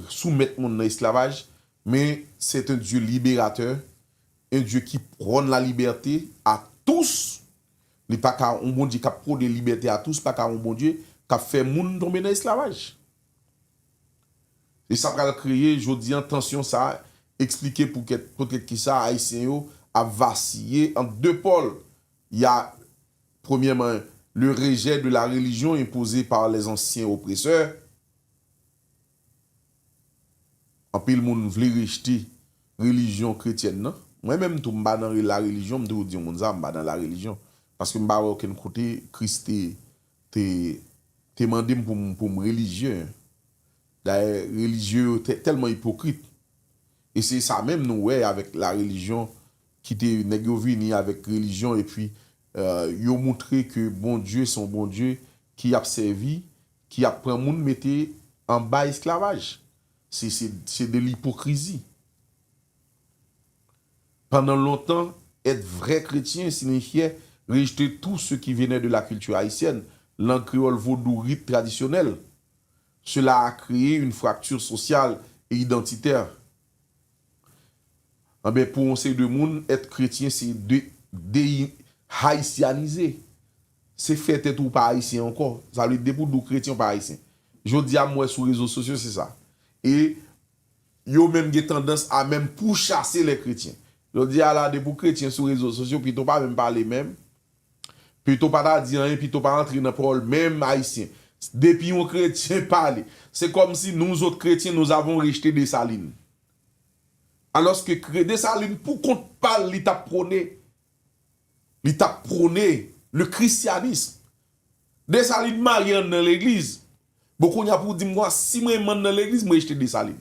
soumèt moun nan esklavaj, men c'est un Dieu libérateur, un Dieu qui prône la liberté à tous. Li pa ka, on Bondye k ap pwone libète a tous, pa ka on Bondye k ap fè moun tonbe nan esklavaj. E sa pral kreye, jodi an, tansyon sa a, eksplike poutèt, poutèt ki sa Ayisyen yo ap vasiye ant de pòl. Y a, premyèman, le rejet de la religion imposée par les anciens oppresseurs. Anpil moun vle rejte relijyon kretyèn nan. Mwen menm tou, m pa nan la relijyon, m toujou di yon moun sa, m pa nan la relijyon. Paske m pa wè okenn kote Kris te, te, te mande m pou m, pou m relijye. Dayè, relijye yo tè-, tèlman ipokrit. E se sa menm nou wè avèk la relijyon ki te, nèg yo vini avèk relijyon epi, euh, yo montre ke Bondye se yon Bondye ki ap sèvi, ki ap pran moun mete anba esklavaj. Se, se, se de lipokrizi. Pendant longtemps, être vrai chrétien signifiait rejeter tout ce qui venait de la culture haïtienne, langue créole, vodou, rites traditionnels. Cela a créé une fracture sociale et identitaire. Anben, pou yon seri de moun, èt kretyen se de, de hayisyanize. Se fè tèt ou pa ayisyen ankò. Sa vle di, depi w di w kretyen, w pa ayisyen. Jodi a, m wè sou rezo sosyo, se sa. E yo menm gen tandans a menm pourchasser les chrétiens. Jodi a la, depi w kretyen sou rezo sosyo, pito w pa menm pale menm. Pito w pa ta di anyen, pito w pa antre nan pawòl menm ayisyen. Depi yon kretyen pale, c'est comme si nous autres chrétiens, nous avons rejeté Dessalines. Alòske kre-, Dessalines, pou kont pa l, li t ap pwone, li t ap pwone le christianisme. Dessalines marye anndan legliz. Bon, kounye a pou w di m, si mwen menm anndan legliz, m rejte Dessalines.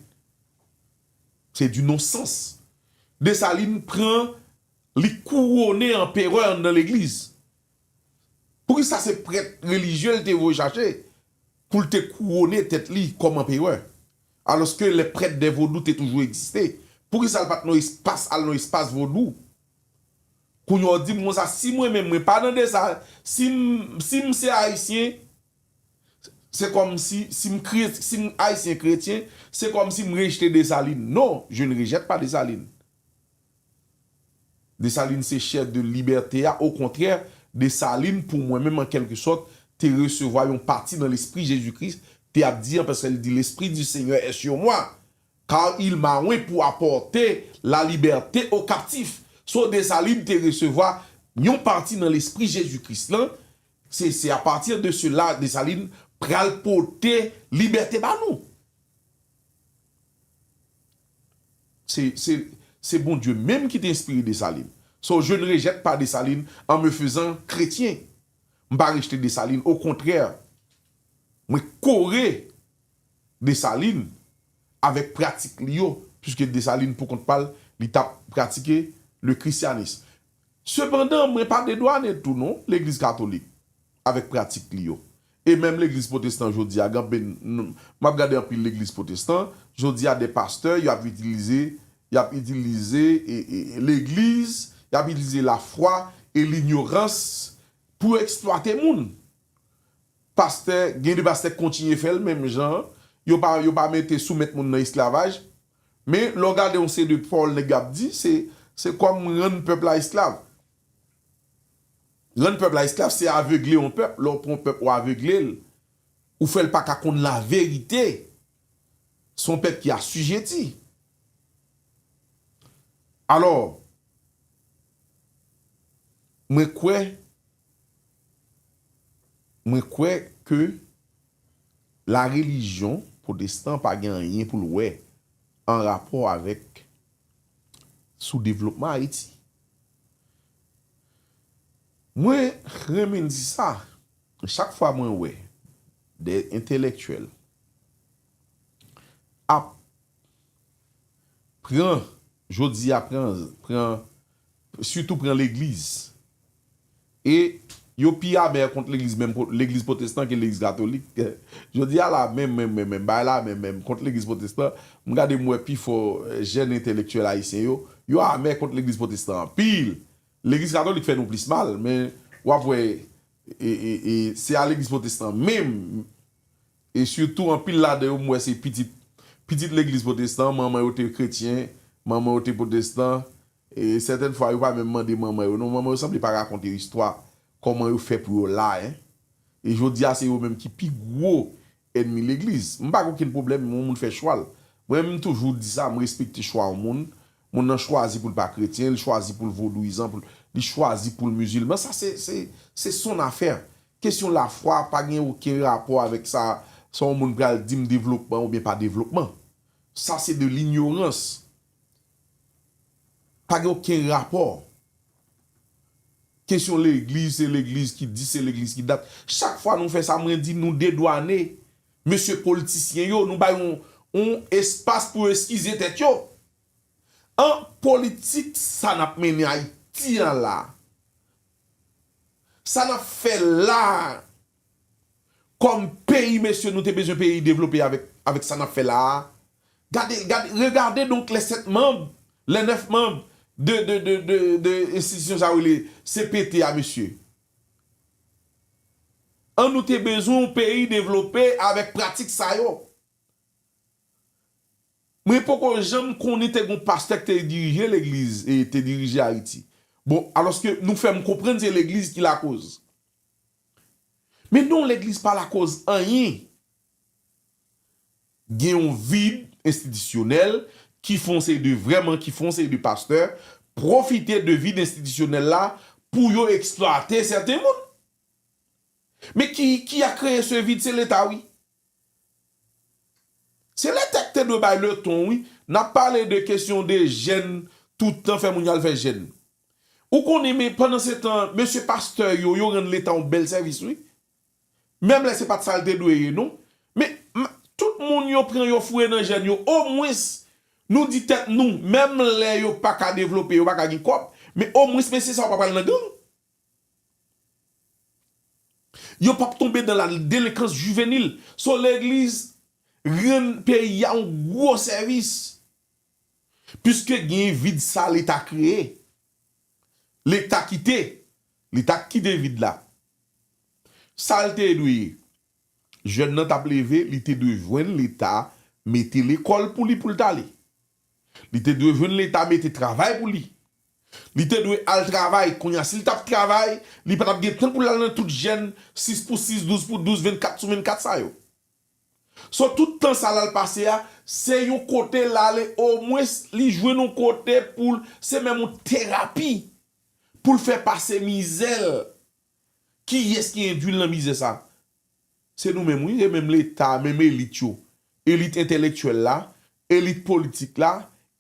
Se du non-sens. Dessalines pran, li kouwone anperè anndan legliz. Poukisa se prèt relijye l te voye chache pou l te kouwone tèt li kòm anperè? Alòske les prêtres des vodous te toujou egziste. Poukisa l pa t nan espas, al nan espas vodou? Kounye a w di m konsa, si mwen menm mwen pa nan de sa, si m, si m se ayisyen, se kòmsi, si m kre-, si m ayisyen kretyen, se kòmsi m rejte Dessalines. Non, je ne rejette pas Dessalines. Dessalines se chèf de libète a. Okontrè, Dessalines, pou mwen menm, an kèlkesòt, te resevwa yon pati nan lespri Jezi Kris te ap di an, paske l di, L'Esprit du Seigneur est sur moi, car il m'a oint pour apporter la liberté aux captifs. So, Dessalines te resevwa yon pati nan lespri Jezi Kris lan. Se, se apati de sela, Dessalines pral pote libète ba nou. Se, se, se Bondye menm ki te enspire Dessalines. So, je ne rejette pas Dessalines en me faisant chrétien. M pa rejte Dessalines, okontrè, mwen kore Dessalines avèk pratik li yo, puiske Dessalines, pou kont pa l, li t ap pratike le christianisme. Sepandan, mwen pa dedwannen tou non, legliz katolik, avèk pratik li yo. E menm legliz pwotestan jodi a, gen anpil, m ap gade anpil legliz pwotestan, jodi a de pastè, y ap itilize, y ap itilize, e, e, legliz, y ap itilize lafwa e linyorans pou yo eksplwate moun. Pastè, gen de pastè k kontinye fè l menm jan an. Yo pa, yo pa mete soumèt moun nan esklavaj. Men, lè w gade yon seri de pawòl nèg yo ap di, se, se kòm rann pèp la esklav. Rann pèp la esklav, se avegle yon pèp. Lè w pran yon pèp, ou avegle l. Ou fè l pa ka konn laverite. Se yon pèp ki asijeti. Alò, mwen kwè, mwen kwè ke la relijyon pwotestan pa gen anyen pou l wè an rapò avèk soudevlopman Ayiti. Mwen renmen di sa, chak fwa mwen wè de entèlektyèl ap pran, jodi a pran, pran, sitou pran legliz. E yo pi amè kont legliz, menm po-, legliz pwotestan ke legliz katolik. Jodi a la, menm, menm, menm, menm, bagay la, menm, menm, kont legliz pwotestan, m gade m wè pifò, eh, jèn entèlektyèl ayisyen yo, yo amè kont legliz pwotestan anpil. Legliz katolik fè nou plis mal, men w ap wè, e, e, e, se a legliz pwotestan menm, e sitou anpil ladan yo, m wè se pitit, pitit legliz pwotestan, manman yo te kretyen, manman yo te pwotestan, e sètèn fwa yo pa menm mande manman yo, non, manman yo sanble pa rakonte yo istwa, kòman yo fè pou yo la, en. E jodi a, se yo menm ki pi gwo ènmi legliz. M pa gen okenn pwoblèm, yon moun fè chwa l. Mwen, m toujou di sa, m respekte chwa yon moun. Moun nan chwazi pou l pa kretyen, li chwazi pou l vodouyizan, pou l, li chwazi pou l mizilman. Sa, se, se, se son afè. Kesyon lafwa pa gen okenn rapò avèk sa, sa yon moun pral di m devlopman oubyen pa devlopman. Sa, se de linyorans. Pa gen okenn rapò. Kesyon legliz, se legliz ki di, se legliz ki dat. Chak fwa nou fè sa, mwen di nou dedwane mesye politisyen yo, nou bay yon, yon espas pou yo eskize tèt yo. An politik, sa n ap mennen Ayiti an la, sa n ap fè la, kòm peyi, mesye, nou te bezwen peyi devlope avèk, avèk sa n ap fè la a. Gade, gade, regardez donc les sept membres, les neuf membres de, de, de, de, de enstitisyon sa yo rele C P T a, mesye. An nou te bezwen yon peyi devlope avèk pratik sa yo. Mwen poko janm konnen te gon pastè ki te dirije legliz e te dirije Ayiti. Bon, alòske nou fè m konprann se legliz ki lakoz. Men non, legliz pa lakoz anyen. Gen yon vid enstitisyonèl ki fè yon seri de, vrèman, ki fè yon seri de pastè pwofite de vid enstitisyonèl la pou yo eksplwate sèten moun. Men ki, ki a kreye se vid? Se Leta, wi. Se Leta ki te dwe bay leton, wi. N ap pale de kesyon de jèn, tout tan fè moun yo al fè jèn. Ou konnen, men pandan se tan, mesye pastè yo, yo rann Leta yon bèl sèvis, wi. Menm lè se pa t sa l te dwe ye, non. Men, m-, tout moun yo pran yo foure nan jèn yo, omwens, nou di tèt nou, menm lè yo pa ka devlope, yo pa ka gen kòb, men omwens, mesye sa yo pa pral nan gang. Yo p ap tonbe nan la delenkans jivenil. So, legliz rann peyi a yon gwo sèvis. Piske gen vid sa Leta kreye. Leta kite. Leta kite vid la. Sa l te dwe ye? Jèn nan t ap leve, li te dwe jwenn Leta mete lekòl pou li pou l t ale. Li te dwe jwenn Leta mete travay pou li. Li te dwe al travay. Kounye a, si l t ap travay, li pa t ap gen tan pou l al nan tout jèn sis pou sis, douz pou douz, vennkat sou vennkat sa yo. So, tout tan sa l al pase a, se yon kote l ale, omwens li jwenn yon kote pou l, se menm yon terapi pou l fè pase mizè l. Kiyès ki endui l nan mizè sa? Se nou menm, wi, se menm Leta, menm elit yo. Elit entèlektyèl la, elit politik la,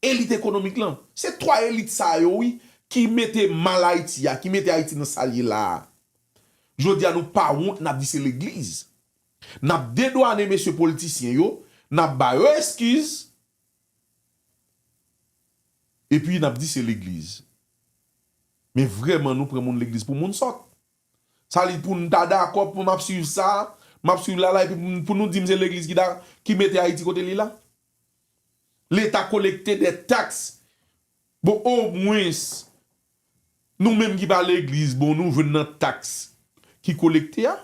elit ekonomik lan. Se twa elit sa yo, wi, ki mete mal Ayiti a, ki mete Ayiti nan sa l ye la a. Jodi a, nou pa wont, n ap di se legliz. N ap dedwane mesye politisyen yo, n ap ba yo eskiz, epi n ap di se legliz. Men vrèman, nou pran moun legliz pou moun sòt. Sa li pou n ta dakò pou m ap swiv sa, m ap swiv la la, epi pou, pou nou di m se legliz ki da, ki mete Ayiti kote li la? Leta kolekte de taks. Bon, omwens, nou menm ki pa legliz, bon, nou jwenn nan taks ki kolekte a.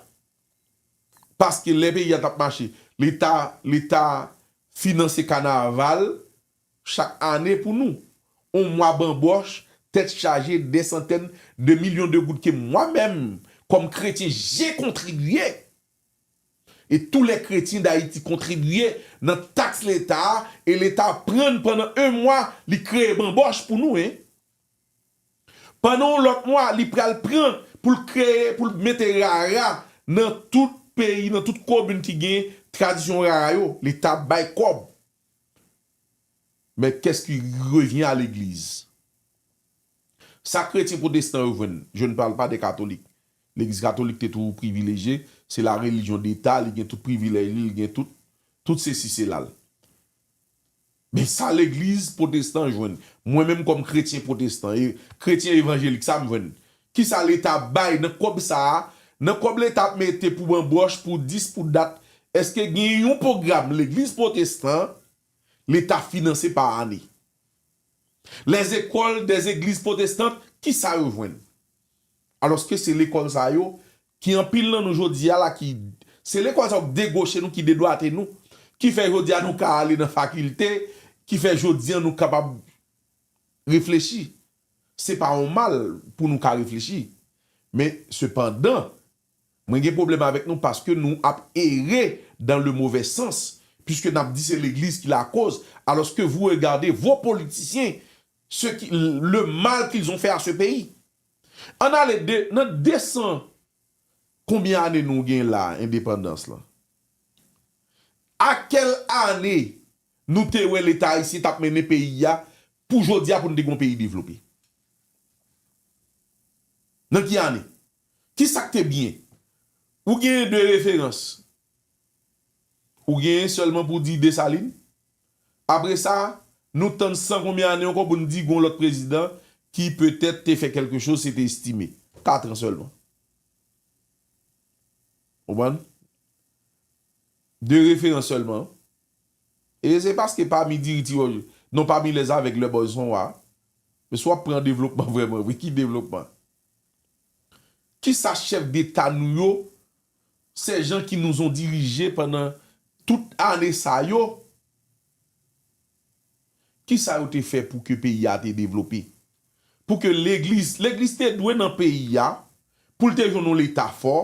Paske lè peyi a t ap mache, Leta, Leta finanse kanaval chak ane pou nou. On mwa banbòch, tèt chaje, dè santèn de milyon de goud ke mwa menm, kòm kretyen, je kontribiye. E tou lè kretyen d Ayiti kontribiye nan taks Leta a, e Leta pran n pandan en mwa, li kreye banbòch pou nou, en. Pandan yon lòt mwa, li pral pran pou l kreye, pou l mete rara nan tout peyi, nan tout komin ki gen tradisyon rara yo. Leta bay kòb. Mais qu'est-ce qui revient à l'église? Sa kretyen pwotestan yo jwenn, je ne parle pas des catholiques. Legliz katolik te toujou privilejye, se la religion d'État, li gen tout privilèj li, li gen tout, tout sesi sela l. Men sa legliz pwotestan jwenn, mwen menm kòm kretyen pwotestan, e kretyen evanjelik sa m jwenn. Kisa Leta bay nan kòb sa a, nan kòb Leta ap mete pou banbòch, pou dis, pou dat, èske gen yon pwogram legliz pwotestan Leta finanse pa ane? Les écoles des églises protestantes, kisa yo jwenn? Alòske se lekòl sa yo ki anpil nan nou jodi a la ki se lekòl sa yo ki degoche nou, ki dedwate nou, ki fè jodi a nou ka ale nan fakilte, ki fè jodi a nou kapab reflechi. Se pa yon mal pou nou ka reflechi. Men sepandan, mwen gen pwoblèm avèk nou paske nou ap ere dans le mauvais sens, puisque n ap di se legliz ki lakoz, alòske vous regardez vos politiciens, ce qui, le mal qu'ils ont fait à ce pays. Ann ale de, nan desan konbyen ane nou gen la, endepandans lan? A kèl ane nou te wè Leta ayisyen t ap mennen peyi a pou jodi a pou n te gen yon peyi devlope? Nan ki ane? Ki sa k te byen? Ou genyen de referans. Ou genyen sèlman pou di Desalin. Apre sa, nou tann san konbyen ane ankò pou n di gon lòt prezidan ki petèt te fè kèlke choz, se te Estimé. Katran sèlman. Konprann? De referans sèlman. E se paske pami diri ti wòj, non pami les aveugles le boy son wa. Men si w ap pran devlopman vrèman vre, ki devlopman? Kisa chèf deta nou yo, ces gens qui nous ont dirigés pandan tout ane sa yo, kisa yo te fè pou ke peyi a te devlope? Pou ke legliz, legliz te dwe nan peyi a, pou l te jwenn yon leta fò,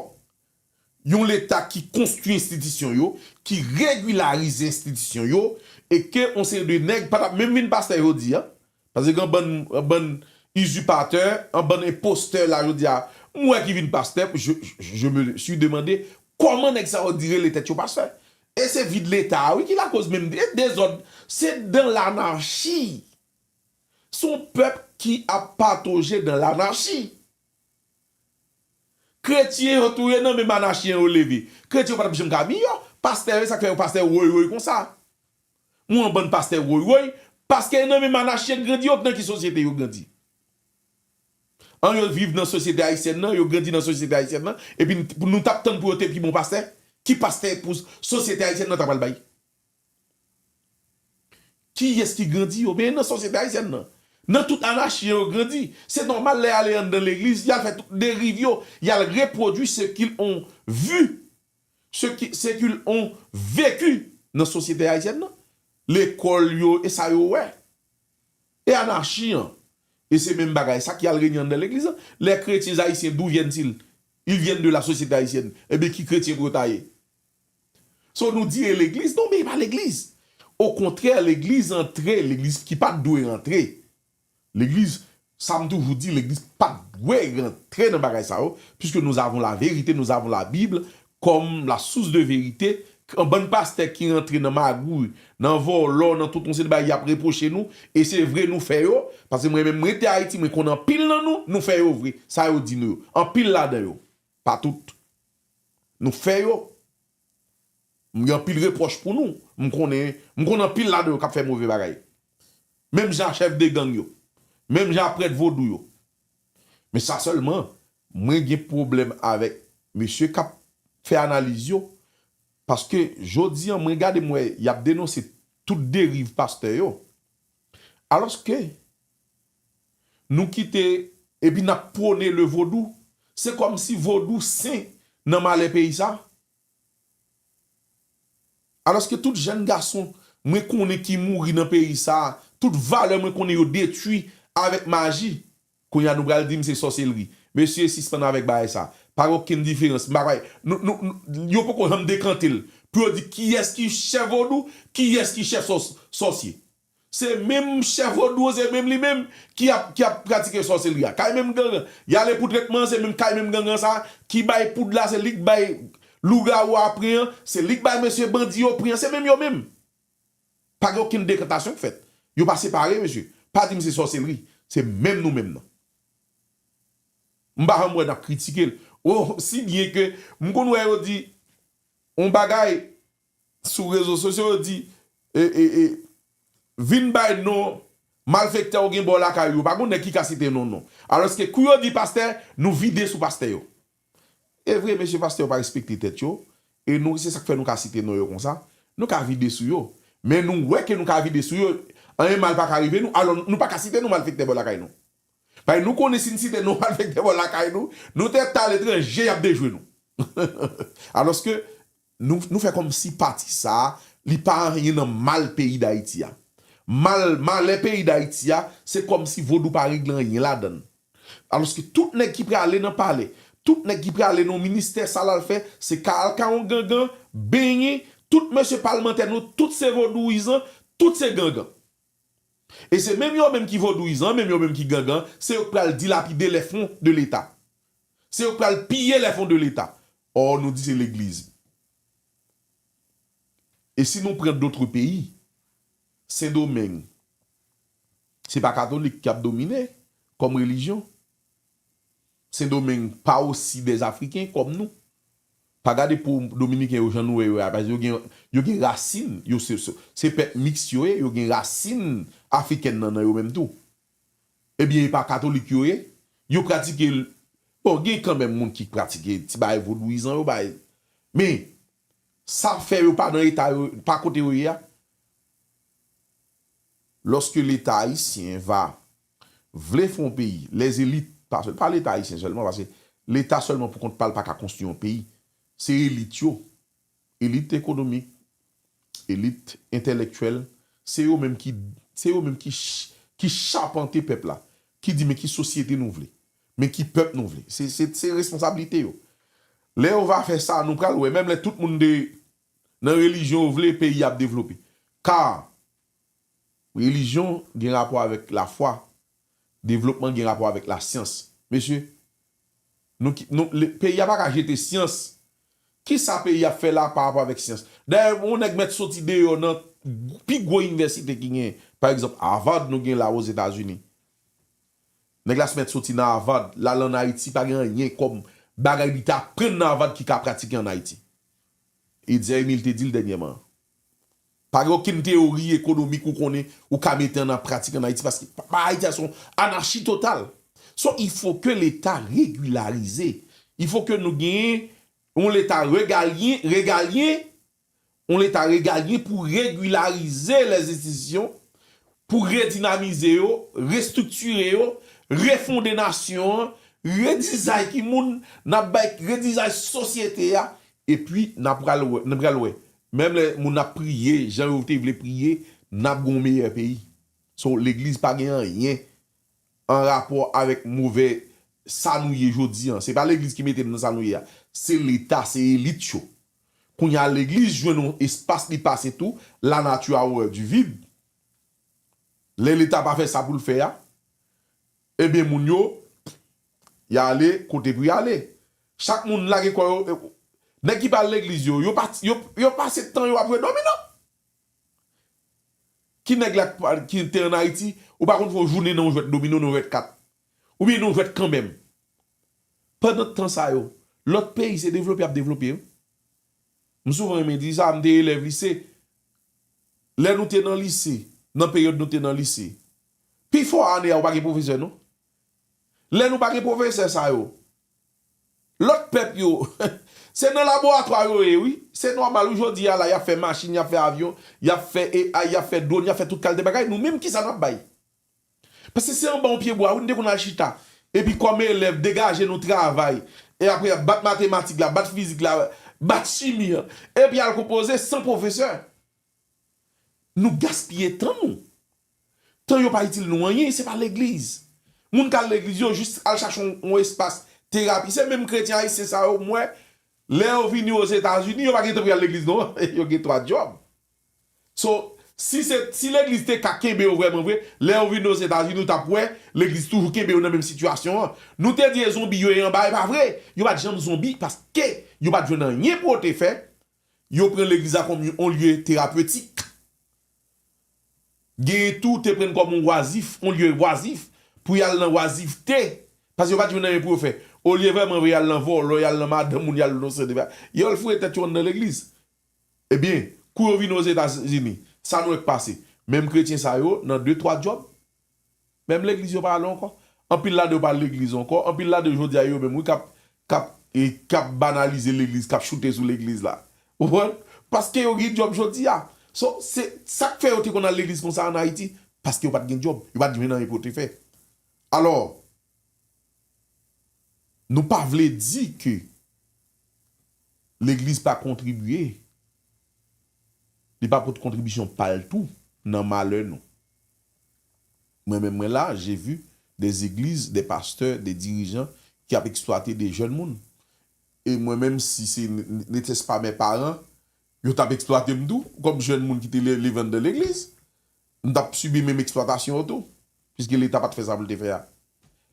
yon leta ki konstwi enstitisyon yo, ki regilarize enstitisyon yo, e ke yon seri de nèg pa t ap menm vin pastè jodi a, paske gen yon bann, yon bann izipatè, yon bann enpostè la jodi a, m wè ki vin pastè, je, je me suis demandé kòman nèg sa yo di rele tèt yo pastè. E se vid leta a wi ki lakoz menm, e dezòd, se dans l'anarchie. Se yon pèp ki ap patoje dans l'anarchie. Kretyen yo tou ye nan menm anachyen yo leve. Kretyen yo pa t ap janm ka miyò. Pastè yo, sa k fè yo pastè woy woy konsa? Mwen yon bann pastè woy woy, paske nan menm anachyen grandi yo, nan ki sosyete yo grandi? An yo viv nan sosyete ayisyèn nan, yo grandi nan sosyete ayisyèn nan, epi n- pou nou t ap tann pou yo te pi bon pastè? Ki pastè pou sosyete ayisyèn nan ta pral bay? Kiyès ki grandi yo? Men nan sosyete ayisyèn nan. Nan tout anachyen yo grandi. Se nòmal lè y ale anndan legliz, y al fè tout deriv yo, y al repwodui ce qu'ils ont vu, ce qui, ce qu'ils ont vécu nan sosyete ayisyèn nan. Lekòl yo, e sa yo wè. E anachi an. E se menm bagay sa ki al renye anndan legliz lan. Les chrétiens haïtiens, d'où viennent-ils? Ils viennent de la société haïtienne. Ebyen, ki kretyen pou yo ta ye? So nou di e legliz, non, men e pa legliz. Okontrè, legliz antre, legliz ki pa t dwe rantre. Legliz, sa m toujou di, legliz pa t dwe rantre nan bagay sa yo, puisque nous avons la vérité, nous avons la Bible comme la source de vérité. Yon bann pastè ki rantre nan magouy, nan vòlò, nan tout yon seri de bagay y ap repwoche nou, e se vre nou fè yo, paske mwen menm mwen te Ayiti, mwen konn anpil nan nou, nou fè yo vre, sa yo di nou yo. Anpil ladan yo, pa tout. Nou fè yo. M gen anpil repwòch pou nou. M konnen, m konn anpil ladan yo k ap fè move bagay. Menm jan a chèf de gang yo. Menm jan a prèt vodou yo. Men sa sèlman, mwen gen pwoblèm avèk mesye k ap fè analiz yo. Paske jodi an, mwen gade m wè y ap denonse tout deriv pastè yo. Alòske nou kite epi n ap pwone le vodou. Se kòmsi vodou sen nan malè peyi sa. Alòske tout jèn gason mwen konnen ki mouri nan peyi sa, tout valè mwen konnen yo detwi avèk maji. Kounye a nou pral di m se sòselri. Mesye, sispann avèk bagay sa. Pa gen okenn diferans. M pa kwè, nou, nou, nou, yo poko janm dekante l. Pou yo di kiyès ki chèf vodou, kiyès ki chèf sòs, sòsye. Se menm chèf vodou, se menm li menm ki ap, ki ap pratike sòselri a. Kay menm gangan. Y ale pou trètman, se menm kay menm gangan sa ki bay poud la, se li k bay lougawou a pran, se li k bay mesye bandi yo pran, se menm yo menm. Pa gen okenn dekantasyon k fèt. Yo pa separe, mesye. Pa di m se sòselri. Se menm nou menm nan. M pa janm wè n ap kritike l. Oh, si byen ke m konn wè yo di yon bagay sou rezo sosyo, yo di, e, e, e, vin bay non malfektè ou gen bò lakay ou. Pa gon nèg ki ka site non, non. Alòske kou yo di pastè, nou vide sou pastè yo. E vre, mesye, pastè yo pa respekte tèt yo. E nou, se sa k fè nou ka site non yo konsa. Nou ka vide sou yo. Men nou wè ke nou ka vide sou yo, anyen mal pa ka rive nou. Alò, nou pa ka site non malfektè bò lakay nou. Paske nou konnen si n site non malfektè bò lakay nou, nou te t al etranje, y ap dejwe nou. Alòske, nou, nou fè kòmsi pati sa a, li pa anyen nan mal peyi Dayiti a. Mal, malè peyi Dayiti a, se kòmsi vodou pa regle anyen ladan l. Alòske tout nèg ki prale nan palè, tout nèg ki prale nan ministè, sa l al fè, se ka al ka yon gangan, benyen, tout mesye palmantè nou, tout se vodouyizan, tout se gangan. E se menm yo menm ki vodouyizan, menm yo menm ki gangan, se yo k pral dilapide les fonds de l'État. Se yo k pral piye les fonds de l'État. Or, nou di se legliz. E si nou pran d'autres pays, Sendomeng, se pa katolik k ap domine kòm relijyon. Sendomeng pa osi des Afriken kòm nou. Pa gade pou Dominiken yo jan nou wè yo a, paske yo gen, yo gen rasin, yo se, se, se pèp miks yo ye, yo gen rasin afrikèn nan, nan yo menm tou. Ebyen, e pa katolik yo ye, yo pratike l, bon, gen kanmenm moun ki pratike ti bagay vodouyizan yo, bagay. Men, sa fè yo pa nan eta yo, pa kote yo ye a. Lorsque l'État haïtien va vle fè yon peyi, les élites, pa, pa Leta ayisyen sèlman, paske Leta sèlman pou kont pa l pa ka konstwi yon peyi. Se elit yo, elit ekonomik, elit entèlektyèl, se yo menm ki, se yo menm ki, ch- ki chapante pèp la, ki di men ki sosyete nou vle, men ki pèp nou vle. Se, se, se responsablite yo. Lè yo va fè sa, nou pral wè, menm lè tout moun de, nan relijyon yo vle, peyi ap devlope. Ka Relijyon gen rapò avèk lafwa. Devlopman gen rapò avèk lasyans. Mesye, nou, ki- nou, le- peyi a pa ka jete syans. Kisa peyi a fè la pa rapò avèk syans? Dayè, yon nèg mèt soti deyò nan pi gwo inivèsite ki genyen. Pa egzanp, Harvard nou gen la Ozetazini. Nèg la mèt soti nan Harvard, l al ann Ayiti, pa gen anyen kòm bagay li te aprann nan Harvard ki ka pratike ann Ayiti. E Dizè Emil te di l dènyèman. Pa gen okenn teyori ekonomik ou konnen ou ka mete an pratik ann Ayiti, paske pa- pa- Ayiti a se yon anachi total. So, il faut que l'État régularisé. Il faut que nou genyen yon Leta regalyen, regalyen, yon Leta regalyen pou regilarize les institutions, pou redinamize yo, restriktire yo, refonde nasyon an, redizay ki moun n ap bay, redizay sosyete a, epi n ap pral wè, n ap pral wè. Menm lè moun ap priye, jan yo te vle priye, n ap gen yon meyè peyi. So, legliz pa gen anyen an rapò avèk movè sa nou ye jodi an. Se pa legliz ki mete n nan sa nou ye a. Se Leta, se elit yo. Kounye a, legliz jwenn yon espas li pase tou, la nature a horreur du vide. Lè Leta pa fè sa pou l fè a, ebyen, moun yo, y ale kote pou y ale. Chak moun lage kò yo, e, nèg ki pa al legliz yo, yo pa, yo, yo pase tan yo ap jwe domino. Ki nèg la ki pa- ki te ann Ayiti, ou pa konn fè yon jounen nan yon jwèt domino, nan yon jwèt kat, oubyen nan yon jwèt kanmenm. Pandan tan sa yo, lòt peyi se devlope y ap devlope yo. M souvan renmen di sa, m te elèv lise. Lè nou te nan lise, nan peryòd nou te nan lise, pifò ane a, ou pa gen pwofesè, non. Lè nou pa gen pwofesè sa yo, lòt pèp yo, se nan laboratwa yo ye, wi. Se nòmal, wi, jodi a la, y ap fè machin, y ap fè avyon, y ap fè A I, y ap fè dwòn, y ap fè tout kalite bagay. Nou menm, kisa n ap bay? Paske se anba yon pyebwa, wi, n te konn al chita. Epi kòm elèv, degaje nou travay. E apre, bat matematik la, bat fizik la, bat chimi an. Epi al konpoze san pwofesè. Nou gaspiye tan nou. Tan yo pa itil nou anyen, se pa legliz. Moun k al legliz yo jis al chache yon, yon espas terapi. Se menm kretyen ayisyen sa yo, m wè, lè yo vini Ozetazini, yo pa gen tan pou y al legliz non. Yo gen twa djòb. So, si se, si legliz te ka kenbe yo vrèman vre, lè yo vini Ozetazini, ou t ap wè, legliz toujou kenbe yo nan menm sitiyasyon an. Nou te di e zonbi yo ye anba, e pa vre. Yo pa t janm zonbi paske yo pa t jwenn anyen pou yo te fè. Yo pran legliz la kòm yon lye terapetik. Genyen tou te pran kòm yon wazif, yon lye wazif, pou y al nan wazifte. Paske yo pa t jwenn anyen pou yo fè. Olye vrèman y al nan vòlò, y al nan madanm moun, y al nan sète bagay, yo al foure tèt yo anndan legliz. Ebyen, kou yo vini Ozetazini, sa nou wè k pase? Menm kretyen sa yo, nan de, twa djòb, menm legliz yo pa ale ankò. Anpil ladan yo pa al legliz ankò. Anpil ladan yo jodi a yo menm, wi, k ap, k ap, e, k ap banalize legliz, k ap choute sou legliz la. Ou konprann? Paske yo gen djòb jodi a. So, se sa k fè yo te konn al legliz konsa ann Ayiti. Paske yo pa t gen djòb. Yo pa t jwenn anyen pou yo te fè. Alò, nou pa vle di ke legliz pa kontribye, li pa pote kontribisyon pa l tou nan malè nou. Mwen menm, mwen la, j'ai vu des églises, des pasteurs, des dirigeants ki ap eksplwate de jèn moun. E mwen menm, si se n-, n-, n'était pas mes parents, yo t ap eksplwate m tou, kòm jèn moun ki te le-, leve anndan legliz. M t ap sibi menm eksplwatasyon yo tou, piske Leta pa t fè sa pou l te fè a.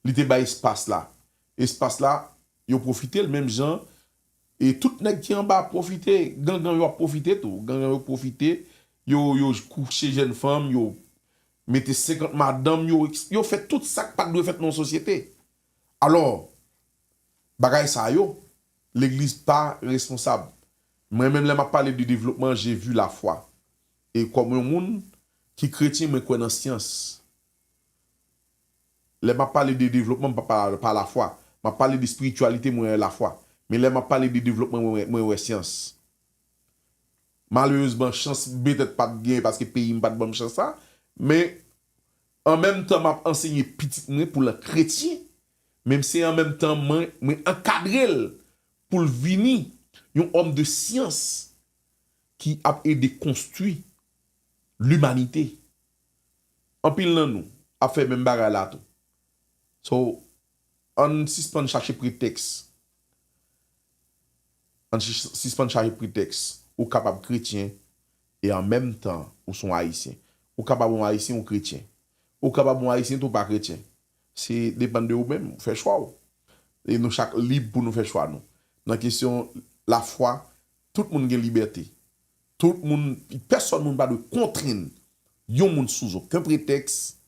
Li te bay espas la. Espas la, yo pwofite l menm jan, e tout nèg ki anba pwofite, gangan yo ap pwofite tou. Gangan yo pwofite, yo, yo kouche jèn fanm, yo mete senkant madanm, yo, yo fè tout sa k pa t dwe fèt nan yon sosyete. Alò, bagay sa yo, legliz pa responsab. Mwen menm, lè m ap pale de devlopman, j'ai vu la foi. E kòm yon moun ki kretyen, mwen kwè nan syans. Lè m ap pale de devlopman, m pa pale pa lafwa. M ap pale de espirityalite, mwen wè lafwa. Men lè m ap pale de devlopman, mwen wè, mwen wè syans. Malerezman, chans petèt pa t genyen paske peyi m pa t ban m chans sa. Men, an menm tan, m ap ansenye pitit mwen pou l kretyen. Men se an menm tan, mwen, mwen ankadre l pou l vini yon òm de syans ki ap ede konstwi limanite. Anpil nan nou ap fè menm bagay la tou. So, ann sispann chache pretèks. Ann sis-, sispann chache pretèks. Ou kapab kretyen e an menm tan ou se yon Ayisyen. Ou kapab yon Ayisyen, yon kretyen. Ou kapab yon Ayisyen tou pa kretyen. Se depann de ou menm, ou fè chwa w. E nou chak lib pou nou fè chwa nou. Nan kesyon lafwa, tout moun gen libète. Tout moun, pèsòn moun pa dwe kontrenn yon moun sou okenn pretèks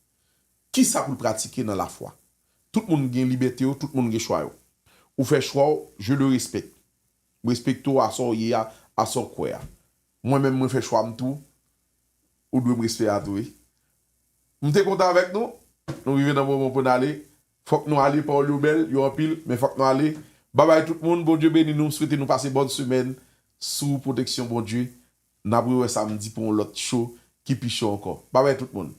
kisa pou l pratike nan lafwa. Tout moun gen libète yo, tout moun gen chwa yo. Ou fè chwa w, je le respecte. M respekte w a sa w ye a, a sa w kwè a. Mwen menm, mwen fè chwa m tou. Ou dwe m respè a tou, wi. M te kontan avèk nou. Nou rive nan moman pou n ale. Fòk nou ale, pawòl yo bèl, yo anpil, men fòk nou ale. Babay tout moun, Bondye beni nou, m swete nou pase bòn semèn sou pwoteksyon Bondye. N ap rewè samdi pou yon lòt cho ki pi cho ankò. Babay tout moun.